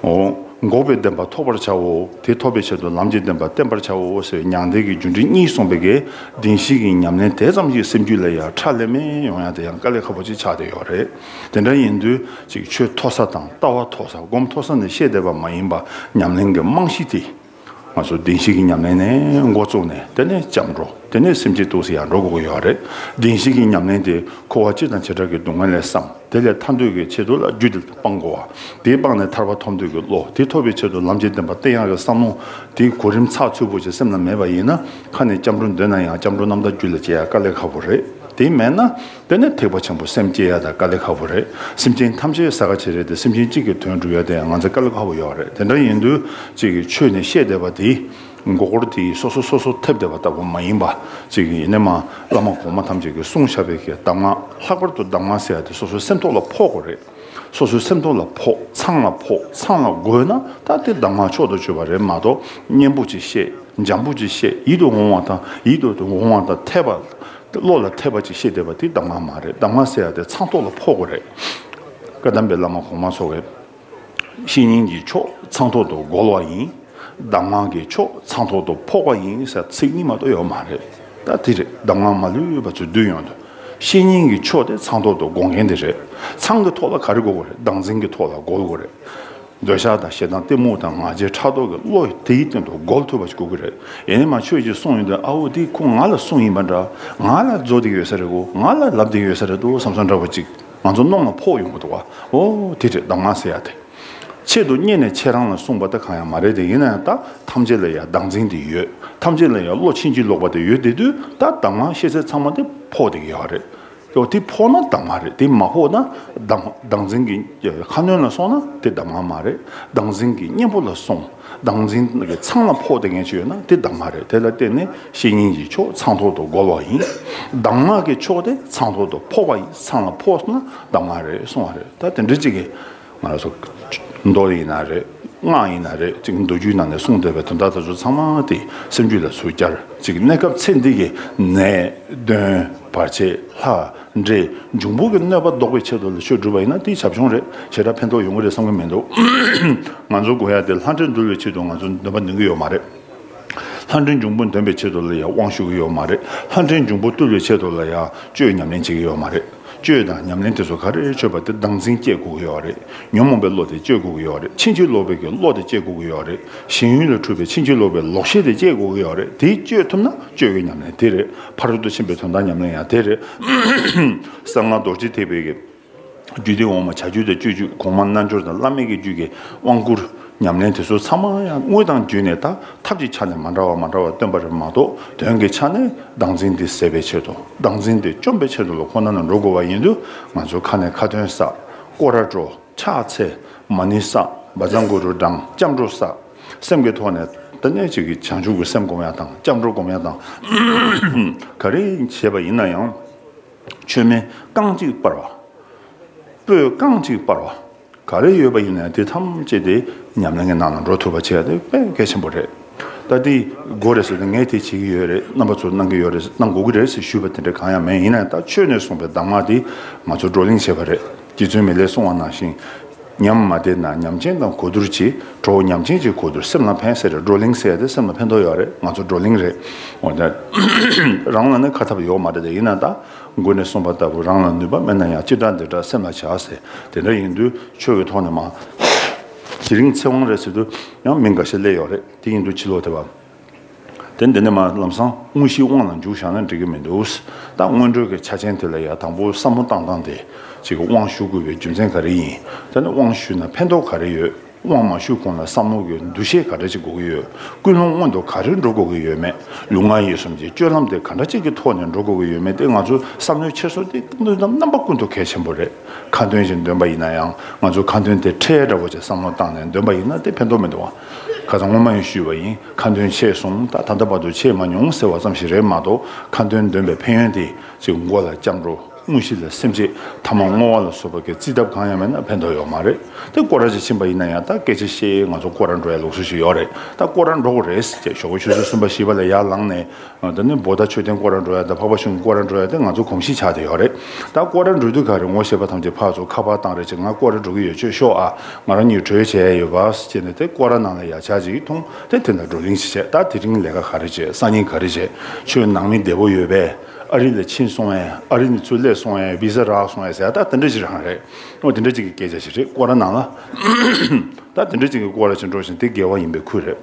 འོ། འགོག་པའི་བདེན་པ་ཐོབ་པར་བྱའོ། དེ་ཐོབ་པའི་ཆེད་དུ་ལམ་གྱི་བདེན་པ་བསྟེན་པར་བྱའོ་ཟེར། མྱང་འདས་ཀྱི་རྒྱུ་འབྲས་གཉིས་གསུངས་པའི་གི་བདེན་བཞི་གི་ཉམས་ལེན་དེ་ཙམ་ཞིག་སེམས་རྒྱུད་ལ་ཡང་ཁྲ་ལམ་མེ་ཡོང་ཡ་དེ་ཡང་དཀའ་ལས་ཁག་པོ་ཅིག་ཆགས་བསྡད་ཡོད་རེད། དེ་འདྲ་ཡིན་དུས་ཅིག་ཆོས་མཐོ་ས་དང་ལྟ་བ་མཐོ་ས། སྒོམ་མཐོ་ས་ནས་བཤད་བསྡད་པ་མ་ཡིན་པ། ཉམས་ལེན་གྱི་རྨང་གཞི་དེ། ང་ཚོ་བདེན་བཞི་གི་ཉམས་ལེན་ནས་འགོ་བཙུགས་ནས། དེ་ནས་སྐྱབས་འགྲོ། དེ་ནས་སེམས་བསྐྱེད་ཏོག་ཙམ་ཡར་འགྲོ་དགོས་ཀྱི་ཡོད་རེད། བདེན་བཞི་གི་ཉམས་ལེན་དེ་འཁོར་བ་སྤྱི་དང་བྱེ་བྲག་གི་སྡུག་བསྔལ་ལས་བསམ། དེ་ལས་ཐར་འདོད་ཀྱི་ཆེད་དུ་ལ་རྒྱུད་དེ་སྤང་དགོས་པ། དེ་སྤངས་ནས་ཐར་པ་ཐོབ་འདོད་ཀྱི་བློ། དེ་ཐོབ་པའི་ཆེད་དུ་ལམ་གྱི་བདེན་པ་བསྟེན་ཡག་གི་བསམ་བློ་དེ་གོ་རིམ་ཚགས་ཚུད་པོ་ཅིག་སེམས་ལ་མེད་པ་ཡིན་ན། ཁ་ནས་སྐྱབས་འགྲོ་འདོན་ན་ཡང་སྐྱབས་འགྲོ་རྣམ་དག་རྒྱུད་ལ་སྐྱེ་ཡ་དཀའ་ལས་ཁག་པོ་རེད། དེ་མེད་ན། དེ་ནས་ཐེག་པ་ཆེན་པོ་སེམས་བསྐྱེད་ཡ་ད་དཀའ་ལས་ཁག་པོ་རེད། སེམས་ཅན་ཐམས་ཅད་ས་ག་ཆེ་རེད་དེ། སེམས་ཅན་གཅིག་གི་དོན་སྒྲུབ་ཡ་དེ་ང་ཚོ་དཀའ་ལས་ཁག་པོ་ཡོད་རེད། དེ་འདྲ་ཡིན་དུས་གཅིག་གི་ཆོས་ནས་བཤད་བསྡད་པ་དེ། མགོ་སྐོར་དེ་སོ་སོ་སོ་སོ་ཐེབས་བསྡད་པ་ལྟ་བུ་མ་ཡིན་པ། གཅིག་གི་ཡིན་ནའི་མ་བླ་མ་གོང་མ་ཐམས་ཅད་ཀྱིས་གསུངས་བཞག་པའི་གི་གདམས་ངག་ལྷག་པར་དུ་གདམས་ངག་ཟེར་ཡ་དེ་སོ་སོའི་སེམས་ཐོག་ལ་ཕོག་དགོས་རེད། སོ་སོའི་སེམས་ཐོག་ལ་ཕོག་ཚང་ལ་ཕོག་ཚང་ལ་དགོས་ན། ད་དེ་གདམས་ངག་མཆོག་ཏུ་གྱུར་པ་རེད་མ་གཏོགས། སྙན་པོ་ཅིག་བཤད། འཇམ་པོ་ཅིག་བཤད། ཡིད་དུ་འོང་བ་དང་། ཡིད་དུ་འོང་བ་དང་འཐད་པ། བློ་ལ་འཐད་པ་ཅིག་བཤད་བསྡད་པ་དེ་གདམས་ངག་མ་རེད། གདམས་ངག་ཟེར་ཡ་དེ་ཚང་ཐོག་ལ་ཕོག་དགོས་རེད། བཀའ་གདམས་པའི་བླ་མ་གོང་མ་ཚོ་གིས། བཤེས་གཉེན་གྱི་མཆོག་ཚང་ཐོག་ཏུ་རྒོལ་བ་ཡིན། གདམས་ངག་གི་མཆོག་ཚང་ཐོག་ཏུ་ཕོག་པ་ཡིན་ཟེར་ཚིག་གཉིས་མ་གཏོགས་ཡོད་མ་རེད། ད་དེ་རེད། གདམས་ངག་མ་ལུས་པ་ཚོས་བསྡུས་ཡོང་དུས། བཤེས་གཉེན་གྱི་མཆོག་དེ་ཚང་ཐོག་ཏུ་རྒོལ་མཁན་དེ་རེད། ཚང་གི་ཐོག་ལ་ག་རེ་རྒོལ་དགོས་རེད། བདག་འཛིན་གྱི་ཐོག་ལ་རྒོལ་དགོས་རེད། འདོད་ཆགས་དང་ཞེ་སྡང་གཏི་མུག་དང་ང་རྒྱལ་ཕྲག་དོག་གི་བློ་དེའི་སྟེང་དུ་རྒོལ་ཐུབ་པ་ཞིག་དགོས་ཀྱི་རེད། ཡིན་ནའི་མ་ཆོས་ཅིག་གསུངས་ཡོང་དུས། ཨ་འོ་དེ་ཁོ་ང་ལ་གསུངས་ཡིན་པ་འདྲ། ང་ལ་རྫོགས་བསྡད་ཀྱི་ཡོད་ས་རེད་གོ། ང་ལ་ལབ་བསྡད་ཀྱི་ཡོད་ས་རེད་འདུག་བསམ་བསམ་འདྲ་བོ་ཅིག་ང་ཚོ་གནམ་ལ་ཕོག་ཡོང་གི་འདུག་བ། འོ་དེ་རེད། གདམས་ངག་ཟེར་ཡ་དེ། ཆེད་དུ་གཉེར་ནས་ཁྱེད་རང་ལ་གསུངས་པ་ད་གང་ཡང་མ་རེད་དེ། ཡིན་ན་ཡང་ད་ཐམས་ཅད་ལ་ཡང་བདག་འཛིན་དེ་ཡོད། ཐམས་ཅད་ལ་ཡང་བློ་ཕྱིན་ཅི་ལོག་པ་དེ་ཡོད་བསྡད་དུས། ད་གདམས་ངག་བཤད་ཚད་ཚང་མ་དེ་ཕོག་བསྡད་ཀྱི་ཡོད་རེད། འོ་དེ་ཕོག་ན་གདམས་ངག་རེད། དེ་མ་ཕོག་ན་བདག་བདག་འཛིན་གྱི་ཁ་གནོན་ལ་སོང་ན་དེ་གདམས་ངག་མ་རེད། བདག་འཛིན་གྱི་གཉེན་པོ་ལ་སོང་། བདག་འཛིན་གྱི་ཚང་ལ་ཕོག་བསྡད་མཁན་ཅིག་ཡོད་ན་དེ་གདམས་ངག་རེད། དེ་ལ་བརྟེན་ནས་བཤེས་གཉེན་གྱི་མཆོག་ཚང་ཐོག་ཏུ་རྒོལ་བ་ཡིན། གདམས་ངག་གི་མཆོག་དེ་ཚང་ཐོག་ཏུ་ཕོག་པ་ཡིན། ཚང་ལ་ཕོག་སོང་ན་གདམས་ངག་རེད་གསུང་བ་རེད། ད་དེ་འདྲ་ཅིག་གི་ང་རང་ཚོ་མདོ་ཡིན་ན་རེད། སྔགས་ཡིན་ན་རེད། ཅིག་མདོ་རྒྱུད་ནང་ནས་གསུངས་བསྡད་པའི་དོན་དག་དེ་ཚོ་ཚང་མ་དེ་སེམས་རྒྱུད་ལ་ཚུར་བསྐྱར། ཅིག་གནས་སྐབས་ཚེ་འདི་གི་ནད་གདོན་བར་ཆད་ལྷ་འདྲེ་འབྱུང་པོ་གི་གནོད་པ་ཟློག་པའི་ཆེད་དུ་ལ་ཆོས་སྒྲུབ་པ་ཡིན་ན་དེ་བྱབ་ཆུང་རེད། ཞེ་དྲག་ཕན་ཐོགས་ཡོང་གི་རེད་བསམ་གི་མི་འདུག་ང་ཚོ་དགོས་ཡ་དེ་ལྷ་འདྲེ་འདུལ་བའི་ཆེད་དུ་ང་ཚོ་འདོན་པ་འདོན་གི་ཡོད་མ་རེད། ལྷ་འདྲེ་འབྱུང་པོ་འདོན་པའི་ཆེད་དུ་ལ་ཡང་དབང་ཞུ་གི་ཡོད་མ་རེད། ལྷ་འདྲེ་འབྱུང་པོ་བཏུལ་བའི་ཆེད་དུ་ལ་ཡང་གཅོད་ཉམས་ལེན་བྱེད་ཀྱི་ཡོད་མ་རེད། གཅོད་དང་ཉམས་ལེན་དེ་ཚོ་ག་རེ་བྱེད་པ་དེ་བདག་འཛིན་སྐྱེ་དགོས་ཀྱི་ཡོད་རེད། ཉོན་མོངས་པའི་བློ་དེ་སྐྱེ་དགོས་ཀྱི་ཡོད་རེད། ཕྱིན་ཅི་ལོག་པའི་གི་བློ་དེ་སྐྱེ་དགོས་ཀྱི་ཡོད་རེད། ཞེན་ཡུལ་ལ་འཁྲུལ་པའི་ཕྱིན་ཅི་ལོག་པའི་ལོག་ཤེས་དེ་སྐྱེ་དགོས་ཀྱི་ཡོད་རེད། དེ་གཅོད་ཐུབ་ན་གཅོད་ཀྱི་ཉམས་ལེན་དེ་རེད། ཕ་རོལ་ཏུ་ཕྱིན་པའི་དོན་དམ་ཉམས་ལེན་ཡང་དེ་རེད། གསང་སྔགས་རྡོ་རྗེ་ཐེག་པའི་གི་རྒྱུད་སྡེ་འོག་མ་བྱ་རྒྱུད་དང་སྤྱོད་རྒྱུད། གོང་མ་རྣལ་འབྱོར་དང་བླ་མེད་ཀྱི་རྒྱུད་ཀྱི་དབང་བསྐུར་ཉམས་ལེན་དེ་ཚོ་ཚང་མ་ཡང་དངོས་དང་བརྒྱུད་ནས་ད་ཐབས་ཀྱི་ཆ་ནས་མ་འདྲ་བ་མ་འདྲ་བ་སྟོན་པ་རེད་མ་གཏོགས། དོན་གྱི་ཆ་ནས་བདག་འཛིན་འདི་ཟད་པའི་ཆེད་དུ། བདག་འཛིན་འདི་བཅོམ་པའི་ཆེད་དུ་ལ་ཁོ་ན་ན་འགྲོ་དགོས་པ་ཡིན་དུས། ང་ཚོ་ཁ་ནས་ཁ་ཏོན་བསགས། སྐོར་ར་འགྲོ། ཕྱག་འཚལ། མ་ཎི་བསགས། བཛྲ་གུ་རུ་བགྲང་། སྐྱབས་འགྲོ་བསགས། སེམས་ཀྱི་ཐོག་ནས་ད་ནས་ཅིག་གི་བྱང་ཆུབ་ཀྱི་སེམས་སྒོམ་ཡ་དང་། སྐྱབས་འགྲོ་སྒོམ་ཡ་དང་། ག་རེ་བྱས་པ་ཡིན་ན་ཡང་། མཆོད་མེ་རྐང་གཅིག་སྤར་བ། སྤོས་རྐང་གཅིག་སྤར་བ། ག་རེ་ཡོད་པ་ཡིན་ན་ཡང་དེ་ཐམས་ཅད་དེ་ཉམས་ལེན་གྱི་ནང་ལ་འགྲོ་ཐུབ་པ་བྱེད་ཡ་དེ་དཔེ་གལ་ཆེན་པོ་རེད། ད་དེ་དགོས་རེད་ཟེར་ཏེ། ངས་དེ་བྱེད་ཀྱི་ཡོད་རེད། རྣམ་པ་ཚོ་གནང་གི་ཡོད་རེད། གནང་དགོས་ཀྱི་རེད་ཟེར་ཞུས་པ་དེ་འདྲ་གང་ཡང་མེད། ཡིན་ན་ཡང་ད་ཆོས་ནས་གསུངས་པའི་གདམས་ངག་དེ་ང་ཚོ་བགྲོ་གླེང་བྱས་པ་རེད། རྗེ་བཙུན་མི་ལས་གསུངས་པ་ནང་བཞིན། ཉམས་མ་བདེ་ན་ཉམས་ཅན་དང་གོ་བསྡུར་གྱིས། གྲོགས་ཉམས་ཅན་གྱི་གོ་བསྡུར་སེམས་ལ་ཕན་ཟེར་རེད། བགྲོ་གླེང་ཟེར་ཡ་དེ་སེམས་ལ་ཕན་ཐོགས་ཡོད་རེད། ང་ཚོ་བགྲོ་གླེང་རེད། འོ་ད་རང་ལ་ནི་ཁ་ཐབས་ཡོད་མ་རེད་དེ། ཡིན་ན་ད་མགོ་ནས་གསུངས་པ་ལྟ་བུ་རང་ལ་ནུས་པ་མེད་ན་ཡང་། ཅི་དྲག་འདི་དྲག་སེམས་ལ་བྱ་ཟེར། དེ་འདྲ་ཡིན་དུས་ཆོས་ཀྱི་ཐོག་ནས་མ། དེ་རིང་ཚེ་དབང་རེད་ཟེར་དུས་ཡང་མི་འགའ་ཤས་སླེབས་ཡོད་རེད། དེ་ཡིན་དུས་ཕྱི་ལོགས་དེ་བ། དེ་འདི་ནས་མར་ལམ་སང་དངོས་གཞིའི་དབང་ལ་འཇུག་བཞག་ན་འགྲིག་གི་མི་འདུག་ད་སྔོན་འགྲོའི་གི་ཆ་རྐྱེན་དེ་ལ་ཡ་དང་པོ་བསམ་བློ་བཏང་སྟངས་དེ་ཅིག་དབང་ཞུ་དགོས་པའི་རྒྱུ་མཚན་ག་རེ་ཡིན། ད་ནི་དབང་ཞུས་ན་ཕན་ཐོགས་ག་རེ་ཡོད། དབང་མ་ཞུ་གོང་ལ་བསམ་བློ་གི་འདུ་ཤེས་ག་འདྲ་ཅིག་དགོས་ཀྱི་ཡོད། ཀུན་སློང་སྔོན་དུ་ག་རེ་འགྲོ་དགོས་ཀྱི་ཡོད་མེད། ལུས་ངག་ཡིད་གསུམ་གྱི་སྤྱོད་ལམ་དེ་ག་འདྲ་ཅིག་གི་ཐོག་ནས་འགྲོ་དགོས་ཀྱི་ཡོད་མེད་དེ་ང་ཚོ་བསམ་བློའི་འཁྱེར་སོ་དེ་ཀུན་ཏུ་རྣམ་པ་ཀུན་ཏུ་གལ་ཆེན་པོ་རེད། ཁ་འདོན་ཞིག་འདོན་པ་ཡིན་ན་ཡང་ང་ཚོ་ཁ་འདོན་དེ་ཁྲལ་འདྲ་བོ་ཅིག་བསམ་བློ་བཏང་ནས་འདོན་པ་ཡིན་ན་དེ་ཕན་ཐོགས་མི་འདུག་བ། ཁ་སང་སྔོན་མ་ཡང་ཞུས་པ་ཡིན། ཁ་འདོན་ཆེད་སོང་ད་ད་ལྟ་བར་དུ་ཆེད་མ་མྱོང་ཟེར་བ་ཙམ་ཞིག་རེད་མ་གཏོགས། ཁ་འདོན་འདོན་པའི་ཕན་ཡོན་དེ་ཅིག་མགོ་ལ་སྐྱབས་འགྲོ། དངོས་གཞི་ལ་སེམས་བསྐྱེད། ཐ་མ་བསྔོ་བ་ལ་སོགས་པ་གི་རྩིས་ཐབས་གང་ཡང་མེད་ན་ཕན་ཐོགས་ཡོད་མ་རེད། དེ་སྐོར་ར་ཅིག་ཕྱིན་པ་ཡིན་ན་ཡང་ད་སྐད་ཆ་བཤད། ང་ཚོ་སྐོར་ར་འགྲོ་ཡ་ལུགས་སྲོལ་ཞིག་ཡོད་རེད། ད་སྐོར་ར་འགྲོ་དགོས་རེད་ཟེར་བྱས་ཞོགས་པ་ཆུ་ཚོད་གསུམ་པ་བཞི་པ་ལ་ཡར་ལངས་ནས། ད་ནི་བོད་ཟླ་མཆོད་རྟེན་སྐོར་ར་འགྲོ་ཡ་དང་འཕགས་པ་ཤིང་སྐོར་ར་འགྲོ་ཡ་དེ་ང་ཚོ་གོམས་གཤིས་ཆགས་བསྡད་ཡོད་རེད། ད་སྐོར་ར་འགྲོ་དུས་ག་རེ་ངོ་ཤེས་པ་ཐམས་ཅད་ཕར་ཚུར་ཁ་པར་བཏང་རེད་ཅེས། ང་སྐོར་ར་འགྲོ་གི་ཡོད། ཁྱོད་ཤོག་ཨ། ང་རང་གཉིས་གྲོས་བྱས་ཡོད་པ་ཟེར་བྱས་ནས་དེ་སྐོར་ར་ནང་ལ་ཡར་ཆ་ཅིག་མཐོང་། དེ་དེ་ལ་བགྲོ་གླེང་ཞིག་བྱས། ད་དེ་རིང་ལས་ཀ་ག་རེ་བྱས། སང་ཉིན་ག་རེ་བྱས། ཁྱོད་ནང་མི་བདེ་པོ་ཡོད་པས། ཨ་རི་ལ་ཕྱིན་སོང་ངས། ཨ་རི་ནས་ཚུར་སླེབས་སོང་ངས། བི་ཟ་རག་སོང་ངས་ཟེར། ད་དེ་འདྲ་ཞིག་རང་རེད། ཨོ་དེ་འདྲ་ཅིག་གི་སྐད་ཆ་ཞིག་རེད། སྐོར་ར་ནང་ལ། ད་དེ་འདྲ་ཅིག་གི་སྐོར་ར་ཅིག་འགྲོ་བཞིན་དེ་དགེ་བ་ཡིན་པའི་ཁུལ་རེད།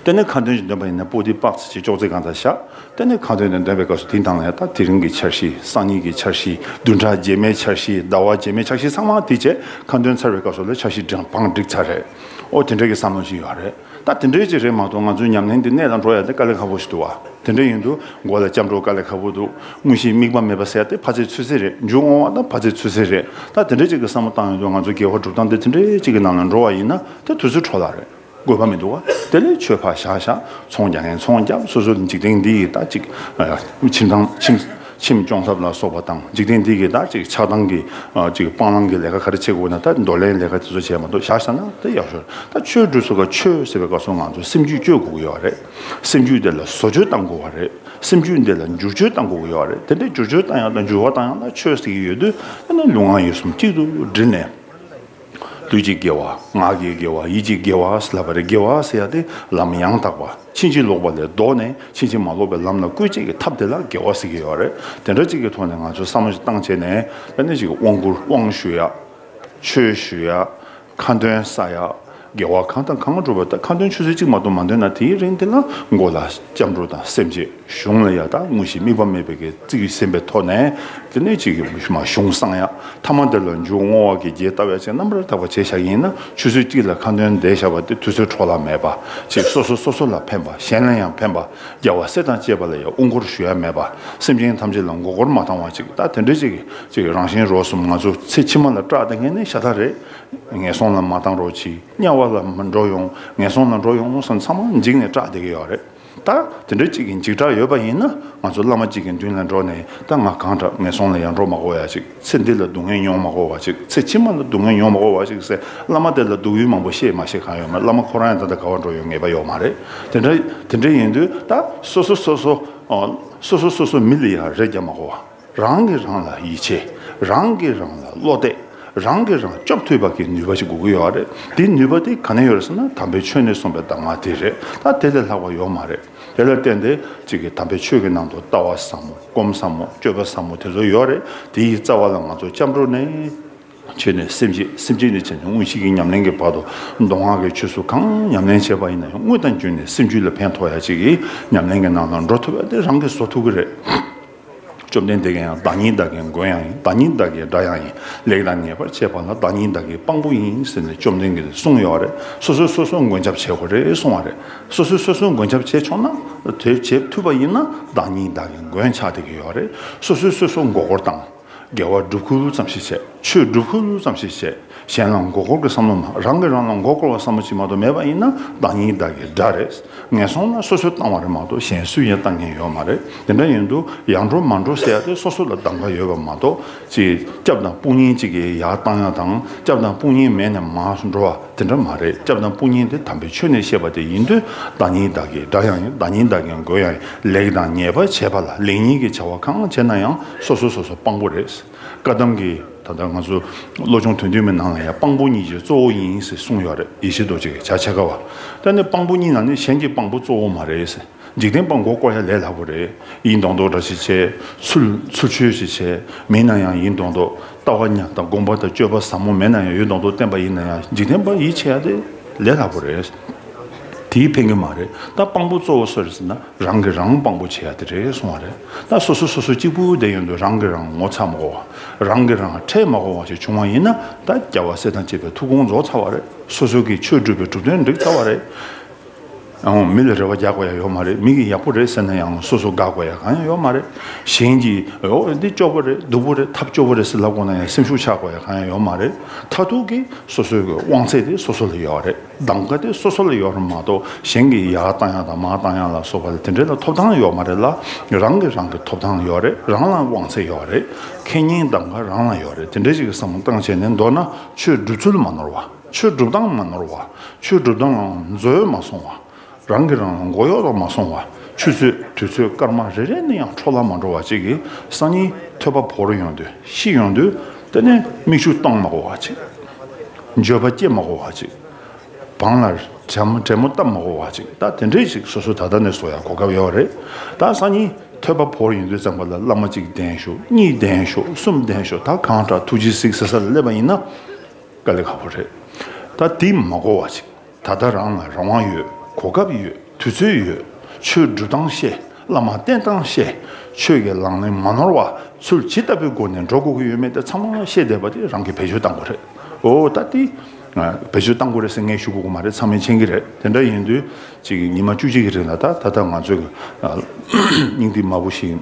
དེ་ནས་ཁ་འདོན་ཞིག་འདོན་པ་ཡིན་ན་པོ་ཏི་པགས་ཅིག་ཅོག་ཙེ་སྒང་ལ་བཞག་དེ་ནས་ཁ་འདོན་དེ་འདོན་པའི་སྐབས་སུ་དེའི་ནང་ལ་ཡང་ད་དེ་རིང་གི་འཆར་གཞི། སང་ཉིན་གྱི་འཆར་གཞི། བདུན་ཕྲག་རྗེས་མའི་འཆར་གཞི། ཟླ་བ་རྗེས་མའི་འཆར་གཞི་ཚང་མ་དེ་བྱས། ཁ་འདོན་ཚར་བའི་སྐབས་སུ་ལ་འཆར་གཞི་བགྲང་བང་བསྒྲིགས་ཚར་རེད། ཨོ་དེ་འདྲའི་གི་བསམ་བློ་ཞིག་ཡོད་རེད། ད་དེ་འདྲའི་ཅིག་རེད་མ་གཏོགས་ང་ཚོའི་ཉམས་ལེན་འདི་གནད་ལ་འགྲོ་ཡ་དེ་དཀའ་ལས་ཁག་པོ་ཞིག་འདུག་བ། དེ་འདྲ་ཡིན་དུས་མགོ་ལ་སྐྱབས་འགྲོ་དཀའ་ལས་ཁག་པོ་འདུག་དངོས་གཞིའི་དམིགས་པ་མེད་པ་ཟེར་ཡ་དེ་ཕར་ཚད་ཚུར་ཚད་རེད། མཇུག་བསྔོ་བ་དང་ཕར་ཚད་ཚུར་ཚད་རེད། ད་དེ་འདྲའི་ཅིག་གི་བསམ་བློ་བཏང་ཡོང་དུས་ང་ཚོའི་དགེ་བ་སྒྲུབ་སྟངས་འདི་དེ་འདྲའི་ཅིག་གི་ནང་ལ་འགྲོ་བ་ཡིན་ན་དེ་དུས་ཚོད་འཕྲོ་བརླག་རེད། དགོས་པ་མི་འདུག་བ། དེ་ལས་ཆོས་ཕར་བཞག་བཞག་ཚོང་རྒྱག་མཁན་ཚོང་རྒྱབ། སོ་སོ་འཇིག་རྟེན་འདི་ཡི་ད་ཅིག་ཨ་ཁྱིམ་ཚང་ཁྱིམ་ཁྱིམ་སྐྱོང་ཐབས་ལ་སོགས་པ་དང་། འཇིག་རྟེན་འདི་གི་ད་ཅིག་ཆགས་སྡང་གི་ཨ་ཅིག་སྤང་བླང་གི་ལས་ཀ་ག་རེ་བྱེད་དགོས་ན་ད་འདོར་ལེན་ལས་ཀ་དེ་ཚོ་བྱས་མ་གཏོགས་བཞག་བཞག་ན་དེ་ཡག་ཤོས་རེད། ད་ཆོས་སྒྲུབ་སོ་ག་ཆོས་ཟེར་བའི་སྐབས་སུ་ང་ཚོ་སེམས་རྒྱུད་བཅོས་དགོས་ཀྱི་ཡོད་རེད། སེམས་རྒྱུད་དེ་ལ་བཟོ་བཅོས་བཏང་དགོས་པ་རེད། སེམས་རྒྱུད་འདི་ལ་འགྱུར་བཅོས་བཏང་དགོས་ཀྱི་ཡོད་རེད། དེ་འདྲའི་འགྱུར་བཅོས་བཏང་ཡག་དང་འགྱུར་བ་བཏང་ཡག་ལ་ཆོས་ཟེར་གྱི་ཡོད་དུས་ཨ་ནི་ལུས་ངག་ཡིད་གསུམ་གཅིག་ཏུ་དྲིལ་ནས། ལུས་ཀྱི་དགེ་བ། ངག་གི་དགེ་བ། ཡིད་ཀྱི་དགེ་བ་ཟེར་ལབ་པ་རེད། དགེ་བ་ཟེར་ཡ་དེ་ལམ་ཡང་དག་པ། ཕྱིན་ཅི་ལོག་པ་ལས་ལྡོག་ནས་ཕྱིན་ཅི་མ་ལོག་པའི་ལམ་ལ་བཀོད་བྱེད་ཀྱི་ཐབས་དེ་ལ་དགེ་བ་ཟེར་གྱི་ཡོད་རེད། དེ་འདྲ་གཅིག་གི་ཐོག་ནས་ང་ཚོས་བསམ་བློ་ཞིག་བཏང་བྱས་ནས། ད་ནི་ཅིག་དབང་བསྐུར། དབང་ཞུ་ཡ། ཆོས་ཞུ་ཡ། ཁ་འདོན་ས་ཡ། དགེ་བ་གང་དང་གང་སྒྲུབ་པ། ད་ཁ་འདོན་ཆུ་ཚོད་གཅིག་མ་གཏོགས་མ་འདོན་ན་དེའི་རིང་དེ་ལ་མགོ་ལ་སྐྱབས་འགྲོ་དང་སེམས་བསྐྱེད། གཞུང་ལ་ཡ་ད་དངོས་གཞི་དམིགས་པ་མེད་པའི་གི་རྩིས་ཟིན་པའི་ཐོག་ནས། དེ་ནས་ཅིག་གི་མ་གཞུང་བསྲང་ཡ། ཐ་མ་དེ་ལ་མཇུག་བསྔོ་བ་གི་རྒྱས་བཏབ་ཡ་བྱས། རྣམ་པར་དག་པ་བྱས་བཞག་ཡིན་ན། ཆུ་ཚོད་གཅིག་ལ་ཁ་འདོན་བསྡད་བཞག་པ་དེ་དུས་ཚོད་འཕྲོ་བརླག་མེད་པ་ཅིག་སོ་སོ་སོ་སོ་ལ་ཕན་པ། གཞན་ལ་ཡང་ཕན་པ། རྒྱལ་བ་སྲས་དང་བཅས་པ་ལ་ཡང་དབུ་སྐོར་ཞུ་ཡ་མེད་པ། སེམས་ཅན་ཐམས་ཅད་ལ་མགོ་སྐོར་མ་བཏང་བ་ཅིག་ད་དེ་འདྲ་ཅིག་ཅིག་རང་གཞན་རོགས་གསུམ་ང་ཚོ་ཚེ་ཕྱི་མ་ལ་སྐྲག་བསྡད་མཁན་ནི་ཤ་སྟག་རེད། ངན་སོང་ལ་མ་བཏང་རོགས་གྱིས། དམྱལ་བ་ལ་མ་འགྲོ་ཡོང་། ངན་སོང་ལ་འགྲོ་ཡོང་བསམ། ཚང་མ་འཇིགས་ནས་སྐྲག་བསྡད་ཀྱི་ཡོད་རེད། ད་དེ་འདྲ་གཅིག་གི་འཇིགས་སྐྲག་ཡོད་པ་ཡིན་ན། ང་ཚོ་བླ་མ་གཅིག་གི་མདུན་ལ་འགྲོ་ནས། ད་ང་གང་དྲག་ངན་སོང་ལ་ཡང་འགྲོ་མ་དགོས་ཡ་ཅིག་ཚེ་འདི་ལ་སྡུག་བསྔལ་མྱོང་མ་དགོས་པ་ཅིག་ཚེ་ཕྱི་མ་ལ་སྡུག་བསྔལ་མྱོང་མ་དགོས་པ་ཅིག་ཟེར། བླ་མ་དེ་ལ་སྡུག་ཡུས་མང་པོ་བཤད་མ་བཤད་གང་ཡོད་མ་རེད། བླ་མ་ཁོ་རང་ཡང་ད་ལྟ་ག་པར་འགྲོ་ཡོད་ངེས་པ་ཡོད་མ་རེད། དེ་འདྲ་དེ་འདྲ་ཡིན་དུས་ད་སོ་སོ་སོ་སོ་ཨ་སོ་སོ་སོ་སོ་མི་ལ་ཡང་རེ་རྒྱག་མ་དགོས་པ། རང་གིས་རང་ལ་ཡིད་ཆེས། རང་གིས་རང་ལ་བློ་གཏད། རང་གིས་རང་སྐྱོབ་ཐུབ་པ་གི་ནུས་པ་ཞིག་དགོས་ཀྱི་ཡོད་རེད། དེའི་ནུས་པ་དེ་ག་ནས་ཡོད་རེད་ཟེར་ན། དམ་པའི་ཆོས་ནས་གསུངས་པའི་གདམས་ངག་དེ་རེད། ད་དེ་ལས་ལྷག་པ་ཡོད་མ་རེད། དེ་ལ་བརྟེན་ཏེ་གཅིག་གི་དམ་པའི་ཆོས་ཀྱི་ནང་དུ་ལྟ་བ་ཟབ་མོ། སྒོམ་ཟབ་མོ། སྤྱོད་པ་ཟབ་མོ་དེ་ཚོ་ཡོད་རེད། དེ་ཡི་རྩ་བ་ལ་ང་ཚོ་སྐྱབས་འགྲོ་ནས་བྱས་ནས་སེམས་བསྐྱེད། སེམས་བསྐྱེད་ནས་བྱས་ནས་དངོས་གཞི་གི་ཉམས་ལེན་གྱི་བར་དུ། མདོ་སྔགས་ཀྱི་ཆོས་ཚོ་གང་ཉམས་ལེན་བྱས་པ་ཡིན་ན་ཡང་། དངོས་དང་བརྒྱུད་ནས་སེམས་རྒྱུད་ལ་ཕན་ཐོགས་ཡ་གཅིག་གི་ཉམས་ལེན་གྱི་ནང་ལ་འགྲོ་ཐུབ་ཡ་དེ་རང་གིས་བཟོ་ཐུབ་ཀྱི་རེད། བཅོམ་ལྡན་འདས་ཀྱིས་ཡང་བདག་ཉིད་བདག་གི་མགོན་ཡང་ཡིན། བདག་ཉིད་བདག་གི་དགྲ་ཡང་ཡིན། ལེགས་དང་ཉེས་པར་འབྱེད་པ་ལ། བདག་ཉིད་བདག་གི་དཔང་པོ་ཡིན་ཟེར་ནས་བཅོམ་ལྡན་འདས་ཀྱིས་གསུངས་ཡོད་རེད། སོ་སོས་སོ་སོ་མགོན་སྐྱབས་བྱེད་དགོས་རེད་གསུངས་པ་རེད། སོ་སོས་སོ་སོ་མགོན་སྐྱབས་བྱས་ཆོག་ན། དེ་བྱེད་ཐུབ་པ་ཡིན་ན་བདག་ཉིད་བདག་གི་མགོན་ཆགས་བསྡད་ཀྱི་ཡོད་རེད། སོ་སོས་སོ་སོ་མགོ་སྐོར་བཏང་། དགེ་བ་སྒྲུབ་ཁུལ་ཙམ་ཞིག་བྱས། ཆོས་སྒྲུབ་ཁུལ་ཙམ་ཞིག་བྱས། གཞན་ལ་མགོ་སྐོར་གྱི་བསམ་བློ་མ། རང་གིས་རང་ལ་མགོ་སྐོར་བ་བསམ་བློ་ཅིག་མ་གཏོགས་མེད་པ་ཡིན་ན། བདག་ཉིད་བདག་གི་དགྲ་རེད། ངན་སོང་ལ་སོ་སོས་བཏང་བ་རེད་མ་གཏོགས་གཞན་སུས་ཡང་བཏང་མཁན་ཡོད་མ་རེད། དེ་འདྲ་ཡིན་དུས་ཡར་འགྲོ་མར་འགྲོ་ཟེར་ཡ་དེ་སོ་སོ་ལ་གདམ་ག་ཡོད་པ་མ་གཏོགས། ཅིག་སྐྱབས་དང་དཔུང་གཉེན་གཅིག་གིས་ཡར་བཏང་ཡ་དང་། སྐྱབས་དང་དཔུང་གཉེན་མེད་ནས་མར་འགྲོ་བ་དེ་འདྲ་མ་རེད། སྐྱབས་དང་དཔུང་གཉེན་དེ་དམ་པའི་ཆོས་ནས་བཤད་པ་དེ་ཡིན་དུས། བདག་ཉིད་བདག་གི་དགྲ་ཡང་ཡིན། བདག་ཉིད་བདག་གི་མགོན་ཡང་ཡིན། ལེགས་དང་ཉེས་པར་འབྱེད་པ་ལ། ལེགས་ཉེས་ཀྱི་བྱ་བ་གང་བྱས་ན་ཡང་སོ་སོ་སོ་སོ་དཔང་པོ་རེད། བཀའ་གདམས་ཀྱི་ད་ལྟ་ང་ཚོ་བློ་སྦྱོང་དོན་བསྡུས་མའི་ནང་ལ་ཡང་དཔང་པོ་གཉིས་ཀྱི་གཙོ་བོ་ཡིན་ཟེར་གསུངས་ཡོད་རེད། ཡེ་ཤེས་རྡོ་རྗེ་གི་ཇ་ཆེ་ཁ་བ། ད་ནི་དཔང་པོ་གཉིས་ནང་ནས་གཞན་གྱི་དཔང་པོ་གཙོ་བོ་མ་རེད་ཟེར། འཇིག་རྟེན་པ་མགོ་སྐོར་ཡ་ལས་སླ་པོ་རེད། ཡིན་མདོག་མདོག་འདྲ་ཞིག་བྱས། ཚུལ་ཚུལ་འཆོས་ཤིག་བྱས། མིན་ན་ཡང་ཡིན་མདོག་མདོག་ལྟ་བ་ཉམས་དང་སྒོམ་པ་དང་སྤྱོད་པ་ཟབ་མོ་མེད་ན་ཡང་ཡོད་མདོག་མདོག་བསྟན་པ་ཡིན་ན་ཡང་། འཇིག་རྟེན་པ་ཡིད་ཆེས་ཡ་དེ་ལས་སླ་པོ་རེད། དེས་ཕན་གྱི་མ་རེད། ད་དཔང་པོ་གཙོ་བོ་སུ་རེད་ཟེར་ན། རང་གིས་རང་དཔང་པོ་བྱེད་ཡ་དེ་རེད་གསུང་བ་རེད། ད་སོ་སོ་སོ་སོ་གཅིག་པུ་བསྡད་ཡོང་དུས། རང་གིས་རང་ངོ་ཚ་མ་དགོས་པ། རང་གིས་རང་ཁྲེལ་མ་དགོས་པ་ཞིག་བྱུང་བ་ཡིན་ན། ད་རྒྱལ་བ་སྲས་དང་བཅས་པའི་ཐུགས་དགོངས་རྫོགས་ཚར་བ་རེད། སོ་སོ་གིས་ཆོས་སྒྲུབ་པའི་གྲུབ་དོན་འགྲིག་ཚར་བ་རེད། ཨང་། མི་ལ་རེ་བ་རྒྱག་དགོས་ཡ་ཡོད་མ་རེད། མི་གིས་ཡག་པོ་རེད་ཟེར་ན་ཡང་སོ་སོ་དགའ་དགོས་ཡ་གང་ཡང་ཡོད་མ་རེད། གཞན་གྱིས་ཨོ་འདི་སྐྱོ་པོ་རེད། སྡུག་པོ་རེད། ཐབས་སྐྱོ་པོ་རེད་ཟེར་ལབ་དགོས་ན་ཡང་སེམས་ཤུགས་ཆག་དགོས་ཡ་གང་ཡང་ཡོད་མ་རེད། མཐར་ཐུག་གི་སོ་སོའི་དབང་ཚད་དེ་སོ་སོ་ལ་ཡོད་རེད། གདམ་ག་དེ་སོ་སོ་ལ་ཡོད་རེད་མ་གཏོགས། གཞན་གྱིས་ཡར་བཏང་ཡ་དང་མར་བཏང་ཡ་ལ་སོགས་པ་ལ་དེ་འདྲའི་ལ་ཐོབ་ཐང་ཡོད་མ་རེད་ལ། རང་གིས་རང་གི་ཐོབ་ཐང་ཡོད་རེད། རང་ལ་དབང་ཚད་ཡོད་རེད། ཁེ་ཉེན་གདམ་ག་རང་ལ་ཡོད་རེད། དེ་འདྲའི་ཞིག་གི་བསམ་བློ་བཏང་བྱས་ནས་མདོར་ན་ཆོས་སྒྲུབ་ཚུལ་མ་ནོར་བ། ཆོས་སྒྲུབ་སྟངས་མ་ནོར་བ། ཆོས་སྒྲུབ་སྟངས་ལ་འཛོལ་མ་སོང་བ། རང་གིས་རང་ལ་མགོ་གཡོག་ཏུ་མ་སོང་བ། ཆུ་ཚོད་དུས་ཚོད་སྐར་མ་རེ་རེ་ནས་ཡང་འཕྲོ་བརླག་མ་འགྲོ་བ་ཅིག་གིས། སང་ཉིན་ཐོས་པ་བོར་ཡོང་དུས། ཤི་ཡོང་དུས། དེ་ནས་མིག་ཆུ་གཏོང་མ་དགོས་པ་ཅིག་འགྱོད་པ་སྐྱེ་མ་དགོས་པ་ཅིག་བང་ལ་དྲན་མོ་དྲན་མོ་བཏབ་མ་དགོས་པ་ཅིག་ད་དེ་འདྲས་ཅིག་སོ་སོ་ད་ལྟ་ནས་བཟོ་ཡ་གོ་སྐབས་ཡོད་རེད། ད་སང་ཉིན་ཐོས་པ་བོར་ཡོང་དུས་ཙམ་པ་ལ། བླ་མ་གཅིག་བསྡད་ཤོག་གཉིས་བསྡད་ཤོག་གསུམ་བསྡད་ཤོག་ད་གང་དྲག་ཐུགས་རྗེས་གཟིགས་ཟེར་ས་ལ་སླེབས་པ་ཡིན་ན། དཀའ་ལས་ཁག་པོ་རེད། ད་དེ་མ་དགོས་པ་ཅིག་ད་ལྟ་རང་ལ་རང་དབང་ཡོད། གོ་སྐབས་ཡོད། དུས་ཚོད་ཡོད། ཆོས་སྒྲུབ་སྟངས་ཤེས། བླ་མ་བསྟེན་སྟངས་ཤེས། ཆོས་ཀྱི་ལག་ལེན་མ་ནོར་བ་ཚུལ་ཇི་ལྟ་བུའི་སྒོ་ནས་འགྲོ་དགོས་ཀྱི་ཡོད་མེད་དེ་ཚང་མ་ཤེས་བསྡད་པ་དེ་རང་གིས་བེད་སྤྱོད་གཏང་དགོས་རེད། འོ་ད་དེ་བེད་སྤྱོད་གཏང་དགོས་རེད་ཟེར་ངས་ཞུ་དགོས་ཀྱི་མ་རེད། ཚང་མས་མཁྱེན་གྱི་རེད། དེ་འདྲ་ཡིན་དུས་ཅིག་ཉི་མ་བཅུ་གཅིག་གི་རིང་ལ། ད་ད་ལྟ་ང་ཚོས་སྙིང་ཐིག་དམར་པོ་ཞིག་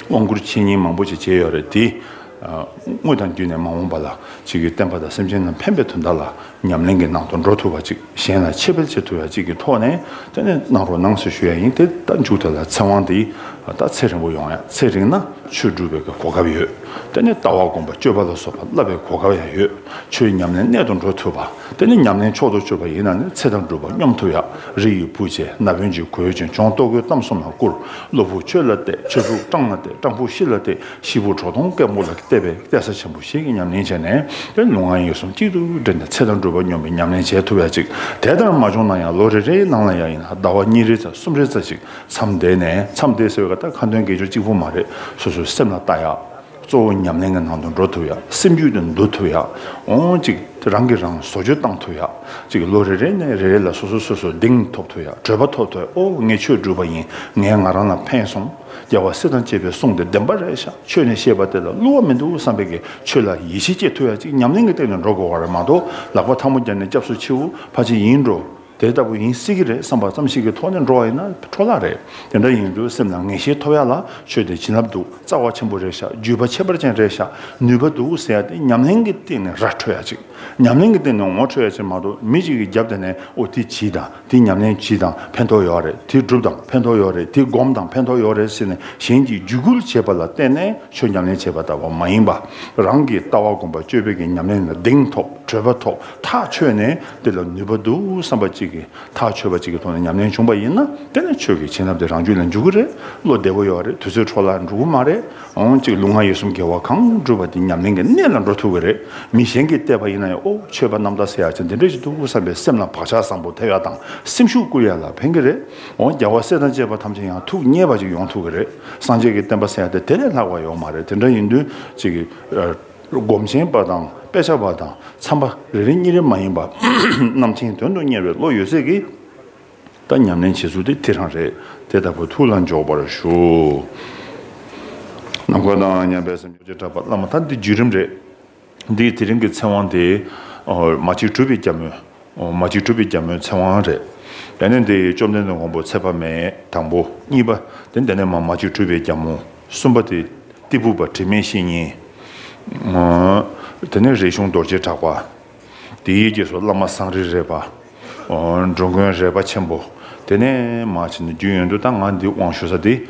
དབང་བསྐུར་འཆད་ཉན་མང་པོ་ཞིག་བྱས་ཡོད་རེད་དེ། ཨ། དངོས་དང་བརྒྱུད་ནས་མ་འོངས་པ་ལ་ཅིག་གི་བསྟན་པ་དང་སེམས་ཅན་ལ་ཕན་པའི་དོན་དག་ལ་ཉམས་ལེན་གྱི་ནང་དུ་འགྲོ་ཐུབ་པ་ཅིག་གཞན་ལ་འཆད་སྤེལ་བྱེད་ཐུབ་ཡ་ཅིག་གི་ཐོག་ནས། དེ་ནས་གནང་རོགས་གནང་ཞེས་ཞུ་ཡ་ཡིན། དེ་ད་མཇུག་དེ་ལ་ཚེ་དབང་དེ་ད་ཚེ་རིང་པོ་ཡོང་ཡ། ཚེ་རིང་ན་ཆོས་སྒྲུབ་པའི་གོ་སྐབས་ཡོད། དེ་ནས་ལྟ་བ་སྒོམ་པ་སྤྱོད་པ་ལ་སོགས་པ་བསླབ་པའི་གོ་སྐབས་ཡང་ཡོད། ཆོས་ཉམས་ལེན་གནད་དུ་འགྲོ་ཐུབ་པ། དེ་ནི་ཉམས་ལེན་མཆོག་ཏུ་གྱུར་པ་ཡིན་ན་ནི། ཚེ་དང་སྒྲུབ་པ་སྙོམས་ཐུབ་ཡ། རི་ཡི་བུ་བྱས་ན་བུན་གྱིས་གོས་ཅན། ལྗོངས་ལྟོ་གོས་གཏམ་གསུམ་ལ་བསྐུར། བློ་ཕུགས་ཆོས་ལ་གཏད། ཆོས་ཕུགས་སྤྲང་ལ་གཏད། སྤྲང་ཕུགས་ཤི་ལ་གཏད། ཤི་ཕུགས་ཁྲོ་ཐུང་སྐད་འབོད་ལ་གཏད་པའི་གཏད་ས་ཆེན་པོ་ཞིག་གི་ཉམས་ལེན་བྱས་ནས། དེ་ལུས་ངག་ཡིད་གསུམ་གཅིག་ཏུ་འདྲེས་ནས་ཚེ་དང་སྒྲུབ་པ་སྙོམས་པའི་ཉམས་ལེན་བྱེད་ཐུབ་ཡ་ཅིག་དེ་ལྟར་མ་བྱུང་ན་ཡང་ལོ་རེ་རེའི་ནང་ལ་ཡང་ཡིན་ན་ཟླ་བ་གཉིས་རེ་ཙམ་གསུམ་རེ་ཙམ་ཞིག་མཚམས་བསྡད་ནས། མཚམས་བསྡད་ཟེར་བའི་ཁ་ཐག་ཁ་འདོན་དགེ་སྦྱོར་གཅིག་པུ་མ་རེད། སོ་སོའི་སེམས་ལ་ལྟ་ཡག་གཙོ་བོ་ཉམས་ལེན་གྱི་ནང་དུ་འགྲོ་ཐུབ་ཡག་སེམས་རྒྱུད་དུ་འདུ་ཐུབ་ཡག་འོང་ཅིག་རང་གིས་རང་བཟོ་བཅོས་བཏང་ཐུབ་ཡག་ཅིག་ལོ་རེ་རེ་ནས་རེ་རེ་ལ་སོ་སོ་སོ་སོ་གདེང་ཐོབ་ཐུབ་ཡག་གྲོད་པ་ཐོབ་ཐུབ། ཨོ་ངས་ཆོས་སྒྲུབ་པ་ཡིན། ངས་ང་རང་ལ་ཕན་སོང་། རྒྱལ་བ་སྲས་དང་བཅས་པའི་གསུང་དེ་བདེན་པ་རེད་ཤག་ཆོས་ནས་བཤད་པ་དེ་ལ་བསླུ་བ་མི་འདུག་བསམ་པའི་གི་ཆོས་ལ་ཡིད་ཆེས་སྐྱེ་ཐུབ་ཡག་ཅིག་ཉམས་ལེན་གྱི་སྟེང་ནས་འགྲོ་དགོས་པ་རེད་མ་གཏོགས། ལག་པ་ཐལ་མོ་སྦྱར་ནས་སྐྱབས་སུ་མཆིའོ་ཕལ་ཆེར་ཡིན་འགྲོ། དེ་ལྟ་བུ་ཡིན་སྲིད་ཀྱི་རེད་བསམ་པ་ཙམ་ཞིག་གི་ཐོག་ནས་འགྲོ་བ་ཡིན་ན་འཕྲོ་བརླག་རེད། དེ་འདྲ་ཡིན་དུས་སེམས་ལ་ངེས་ཤེས་ཐོབ་ཡ་ལ་ཆོས་དེ་བྱིན་རླབས་འདུག་རྩ་བ་ཆེན་པོ་རེད་ཤག་བརྒྱུད་པ་ཁྱད་པར་ཅན་རེད་ཤག་ནུས་པ་འདུག་ཟེར་ཡ་དེ་ཉམས་ལེན་གྱི་སྟེང་ནས་ར་འཕྲོད་ཡ་ཅིག་ཉམས་ལེན་གྱི་སྟེང་ནས་ངོ་འཕྲོད་ཡ་ཅིག་མ་གཏོགས། མི་གཅིག་གི་རྒྱབ་དེ་ནས་ཨོ་དེ་བྱིས་དང་། དེ་ཉམས་ལེན་བྱིས་དང་ཕན་ཐོགས་ཡོད་རེད། དེ་སྒྲུབ་དང་ཕན་ཐོགས་ཡོད་རེད། དེ་སྒོམ་དང་ཕན་ཐོགས་ཡོད་རེད་ཟེར་ནས་གཞན་གྱིས་བརྒྱུད་སྐུལ་བྱས་པ་ལ་བརྟེན་ནས་ཆོས་ཉམས་ལེན་བྱས་པ་ལྟ་བུ་མ་ཡིན་པ། རང་གི་ལྟ་བ་སྒོམ་པ་སྤྱོད་པའི་གི་ཉམས་ལེན་ལ་གདེང་ཐོབ། གྲོད་པ་ཐོབ། ཐག་ཆོད་ནས་དེ་ལ་ནུས་པ་འདུག་བསམ་པ་གཅིག་གིས། ཐག་ཆོད་པ་གཅིག་གི་ཐོག་ནས་ཉམས་ལེན་བྱུང་བ་ཡིན་ན། དེ་ནི་ཆོས་ཀྱི་བྱིན་རླབས་དེ་རང་རྒྱུད་ལ་འཇུག་གི་རེད། བློ་བདེ་པོ་ཡོད་རེད། དུས་ཚོད་འཕྲོ་བརླག་འགྲོ་གི་མ་རེད། འོང་ཅིག་ལུས་ངག་ཡིད་གསུམ་དགེ་བ་གང་བསྒྲུབས་པ་དེ་ཉམས་ལེན་གྱི་གནད་ལ་འགྲོ་ཐུབ་ཀྱི་རེད། མི་གཞན་གྱིས་བལྟས་པ་ཡིན་ན་ཡང་ཨོ་ཆོས་པ་རྣམ་དག་ཟེར་ཡག་ཅིག་འདི་འདྲ་ཞིག་འདུག་བསམ་པའི་སེམས་ལ་བག་ཆགས་བཟང་པོ་ཐེབས་ཡག་དང་སེམས་ཤུགས་བསྐུལ་ཡག་ལ་ཕན་གྱི་རེད། འོང་རྒྱལ་བ་སྲས་དང་བཅས་པ་ཐམས་ཅད་ཡང་ཐུགས་མཉེས་པ་ཅིག་ཡོང་ཐུབ་ཀྱི་རེད། སངས་རྒྱས་ཀྱི་བསྟན་པ་ཟེར་ཡག་དེ་དེ་ལས་ལྷག་པ་ཡོད་མ་རེད། དེ་འདྲ་ཡིན་དུས་ཅིག་གི་སྒོམ་ཆེན་པ་དང་དཔེ་ཆ་པ་དང་འཚམས་པ་རེ་རེ་གཉིས་རེ་མ་ཡིན་པ། རྣམ་མཁྱེན་དོན་དུ་གཉེར་བའི་བློ་ཡོད་ཚད་ཀྱིས། ད་ཉམས་ལེན་བྱེད་ཚུལ་དེ་དེ་རང་རེད། དེ་ལྟ་བུ་ཐུགས་ལ་འཇོག་པར་ཞུ། ནམ་མཁའ་དང་མཉམ་པའི་སེམས་ཀྱི་གྲགས་པ་བླ་མ། ད་འདི་བརྒྱུད་རིམ་རེད། འདིའི་དེ་རིང་གི་ཚེ་དབང་དེ། ཨོ། མ་གཅིག་གྲུབ་པའི་རྒྱལ་མོའི། ཨོ། མ་གཅིག་གྲུབ་པའི་རྒྱལ་མོའི་ཚེ་དབང་རེད། དེ་ནས་འདི་བཅོམ་ལྡན་འདས་མགོན་པོ་ཚེ་དཔག་མེད་དང་པོ། གཉིས་པ་དེ་འདི་ནས་མ་མ་གཅིག་གྲུབ་པའི་རྒྱལ་མོ། གསུམ་པ་དེ་ཏི་ཕུ་པ་དྲི་མེད་བཤེས་གཉེན། ཨོ། དེ་ནས་རས་ཆུང་རྡོ་རྗེ་གྲགས་པ། དེའི་རྗེས་སུ་བླ་མ་སངས་རྒྱས་རས་པ། འགྲོ་མགོན་རས་པ་ཆེན་པོ། དེ་ནས་མར་ཕྱིན་ནས་རྒྱུན་ཡོད་དུས་ད་ང་འདི་དབང་ཞུ་ས་དེ།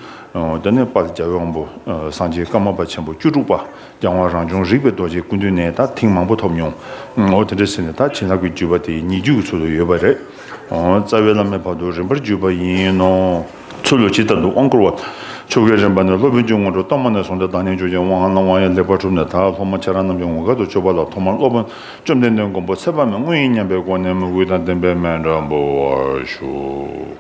དེ་ནས་དཔལ་རྒྱལ་བའི་དབང་པོ་སངས་རྒྱས་ཀརྨ་པ་ཆེན་པོ་བཅུ་དྲུག་པ། རྒྱལ་དབང་རང་བྱུང་རིག་པའི་རྡོ་རྗེའི་སྐུ་མདུན་ནས་ད་ཐེངས་མང་པོ་ཐོབ་མྱོང་། འོ་དེ་འདྲ་ཟེར་ནས་ད་བྱིན་རླབས་ཀྱི་བརྒྱུད་པ་དེ་ཉེ་བརྒྱུད་ཀྱི་ཚུལ་དུ་ཡོད་པ་རེད། རྩ་བའི་བླ་མའི་བར་དུ་རིམ་པར་བརྒྱུད་པ་ཡིན་ནོ། ཚུལ་ལུ་ཇི་ལྟར་དུ་དབང་བསྐུར་བ། ཆོ་གའི་རིམ་པ་ནི་སློབ་དཔོན་གྱི་སྔོན་དུ་གཏོར་མ་ནས་བཟུང་སྟེ་བདག་ཉིད་མཆོག་གི་དབང་བླང་བ་ཡང་ལེགས་པར་གྲུབ་ནས། ད་སློབ་མ་ཁྱེད་རང་རྣམས་ཀྱི་ངོ་སྐལ་དུ་སྤྱོད་པ་ལ་ཐོག་མར་སློབ་དཔོན་བཅོམ་ལྡན་འདས་མགོན་པོ་ཚེ་དཔག་མེད་དངོས་ཡིན་སྙམ་པའི་སྒོ་ནས་མོས་གུས་དང་ལྡན་པའི་མཎྜལ་འབུལ་བར་ཞུ།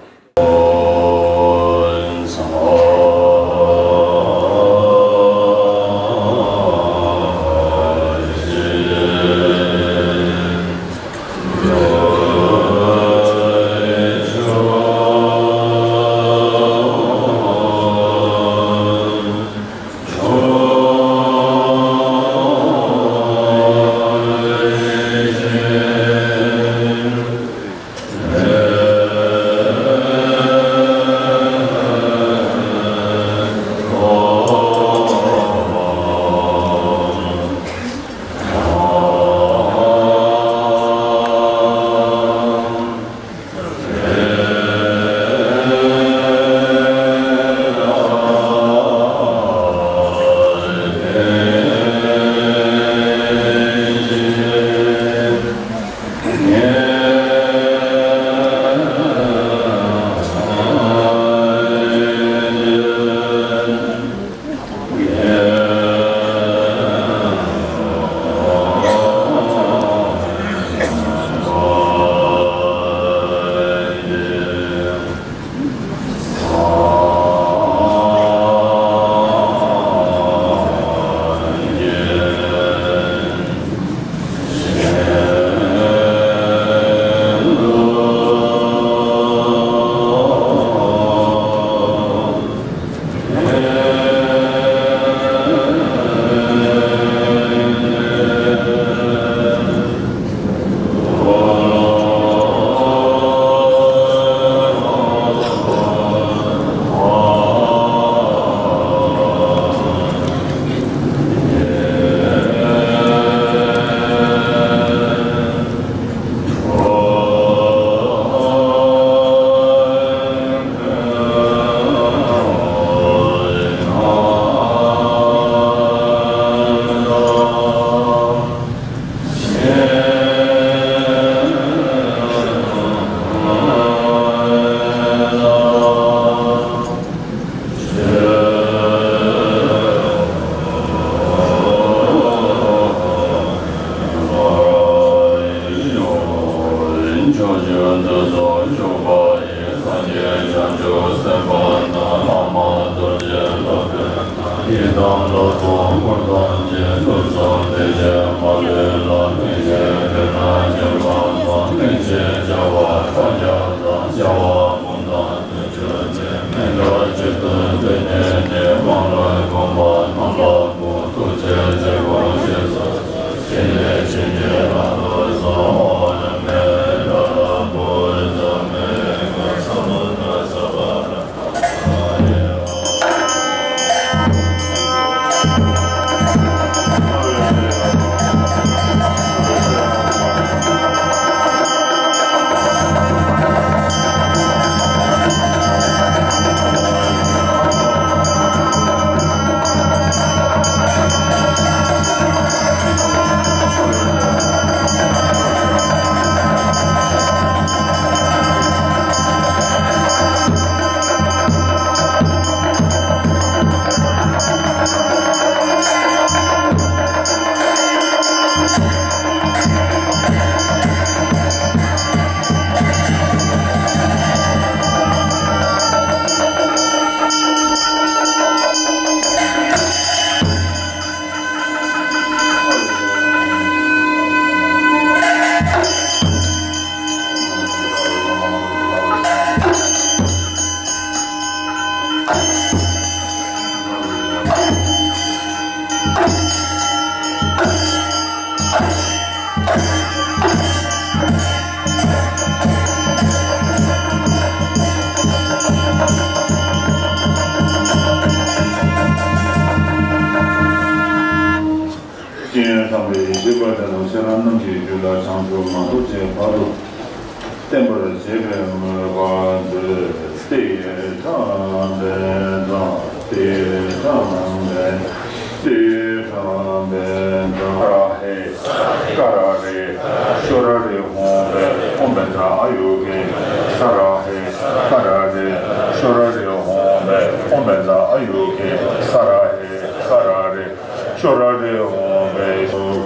སྤྱན་དྲངས་པའི་ཡེ་ཤེས་པ་དེ་རྣམས་ཚེ་རབས་རྣམས་ཀྱི་རྒྱུད་ལ་བྱང་ཆུབ་མ་ཐོབ་ཀྱི་བར་དུ་བརྟན་པར་བྱེད་པའི་མོས་པ་མཛོད། ཏེ་དྲངས་པའི་དྲངས་ཏེ་དྲངས་པའི་ཏེ་དྲངས་པའི་དྲངས། ཀ་ར་ཧེ་ཀ་ར་རེ་ཤོ་ར་རེ་ཧོང་བེ་ཧོང་བེ་ཛ་ཨ་ཡུ་གེ། ས་ར་ཧེ་ཀ་ར་རེ་ཤོ་ར་རེ་ཧོང་བེ་ཧོང་བེ་ཛ་ཨ་ཡུ་གེ། ས་ར་ཧེ་ཀ་ར་རེ་ཤོ་ར་རེ་ཧོང་བེ།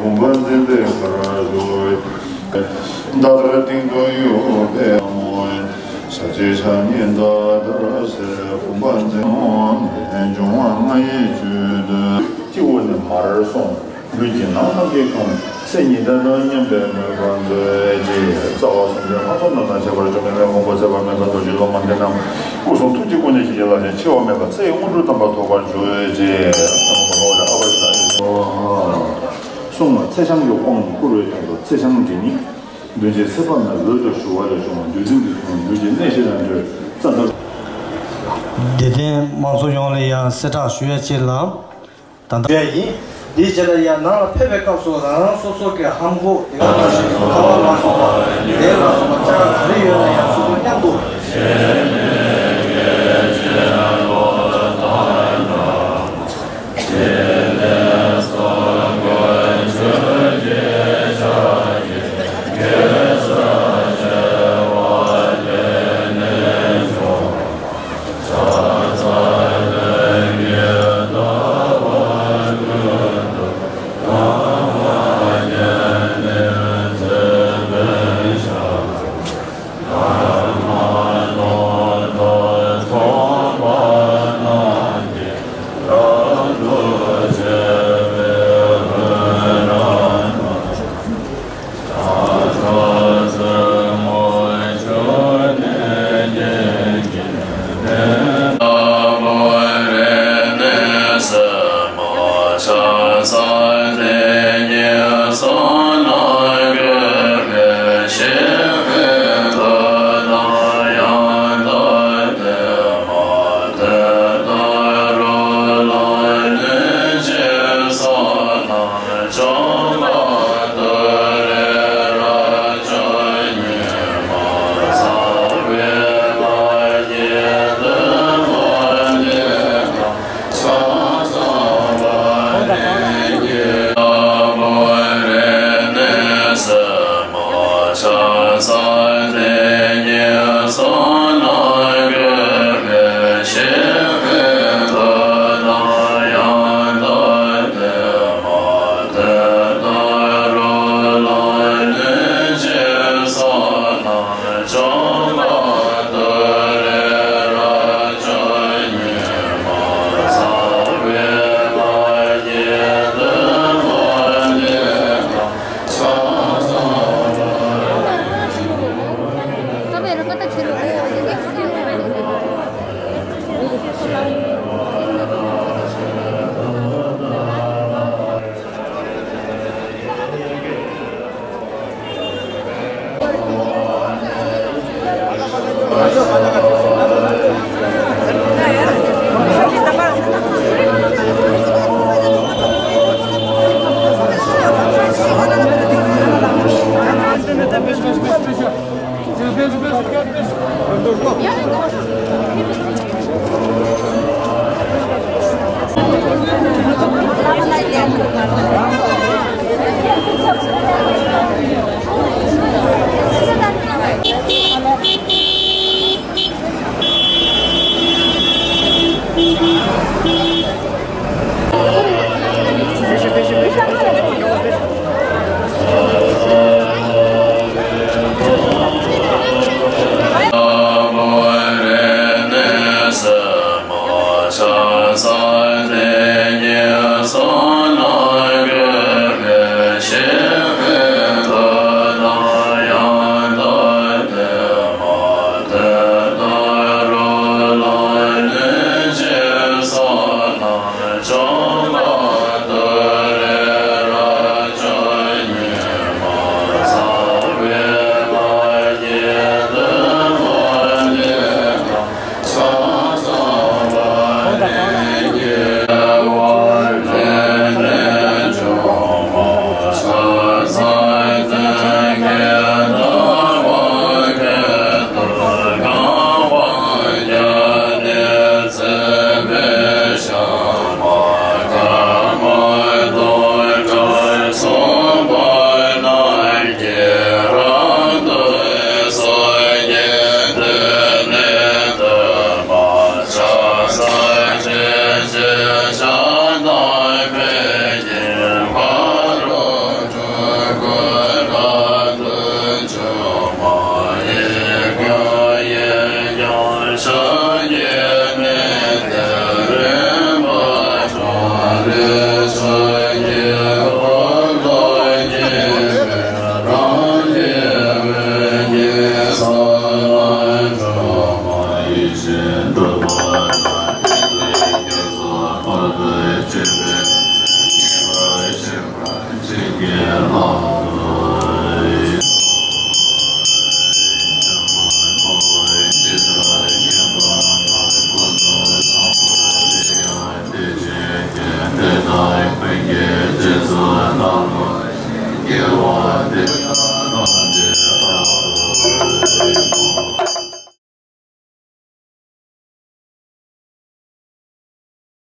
བུམ་པ་འཛིན་པའི་ཁར་བཞུགས། མདའ་དར་སྟེང་དུ་གཡུགས་པའི་ས་བཅད་ཆ་གཉིས་མདའ་དར་གསལ། བུམ་པ་འཛིན་འོང་ནས་འབྱུང་བ་ལྔ་ཡི་བཅུད་དུ། སྤྱི་བོ་ནས་མར་སོང་། ལུས་ཀྱི་ནང་རྣམས་ཀྱི་ཁམས་སེམས་ཉི་ཟླ་དང་མཉམ་པའི་མོས་པ་མཛོད་ཅིག། རྩ་བ་གསུམ་ལྡན་ལྷག་བསམ་རྣམ་དག་ཁྱད་པར་འཇོམས་པའི་མེ་དབང་པོ་མཛད་པ་མེད་པ་རྡོ་རྗེ་སློབ་མ་འདི་རྣམས་སྐུ་གསུང་ཐུགས་ཀྱི་སྐུ་ནི་ཞིང་གི་རླབས་ཆེན་འཆི་བ་མེད་པ་ཚེ་ཡི་དངོས་གྲུབ་དམ་པ་ཐོབ་པར་མཛོད་ཅིག། གསུང་ངོ་། ཚེ་ཆང་གི་དབང་གིས་བསྐུར་བའི་དོན་དུ་ཚེ་ཆང་འདི་ནི། མདུན་གྱི་ཚེ་དཔག་མེད་འོད་དུ་ཞུ་བ་ལས་བྱུང་བ་བདུད་འཛིན་གྱི་ཁོང་བདུད་ཀྱི་གནས་བཞི་ལ་འདུས་རྩ་དང་། བདེ་ལྡན་མང་ཚོགས་ཡོངས་ལ་ཡང་གསལ་བསྒྲགས་ཞུ་ཡ་ཅིག་ལ། ད་ལྟ་ཡིན། འདིའི་རྗེས་ལ་ཡང་ནང་ལ་ཕེབས་པའི་སྐབས་སུ་རང་རང་སོ་སོ་གི་ཧམ་གོ་དེ་ག་ནང་བཞིན་དུ་ཁ་པར་ལ་སོགས་པ་ལས་ལ་སོགས་པ་ཅ་ག་ག་རེ་ཡོད་ན་ཡང་སོ་སོ་མཉམ་དུ།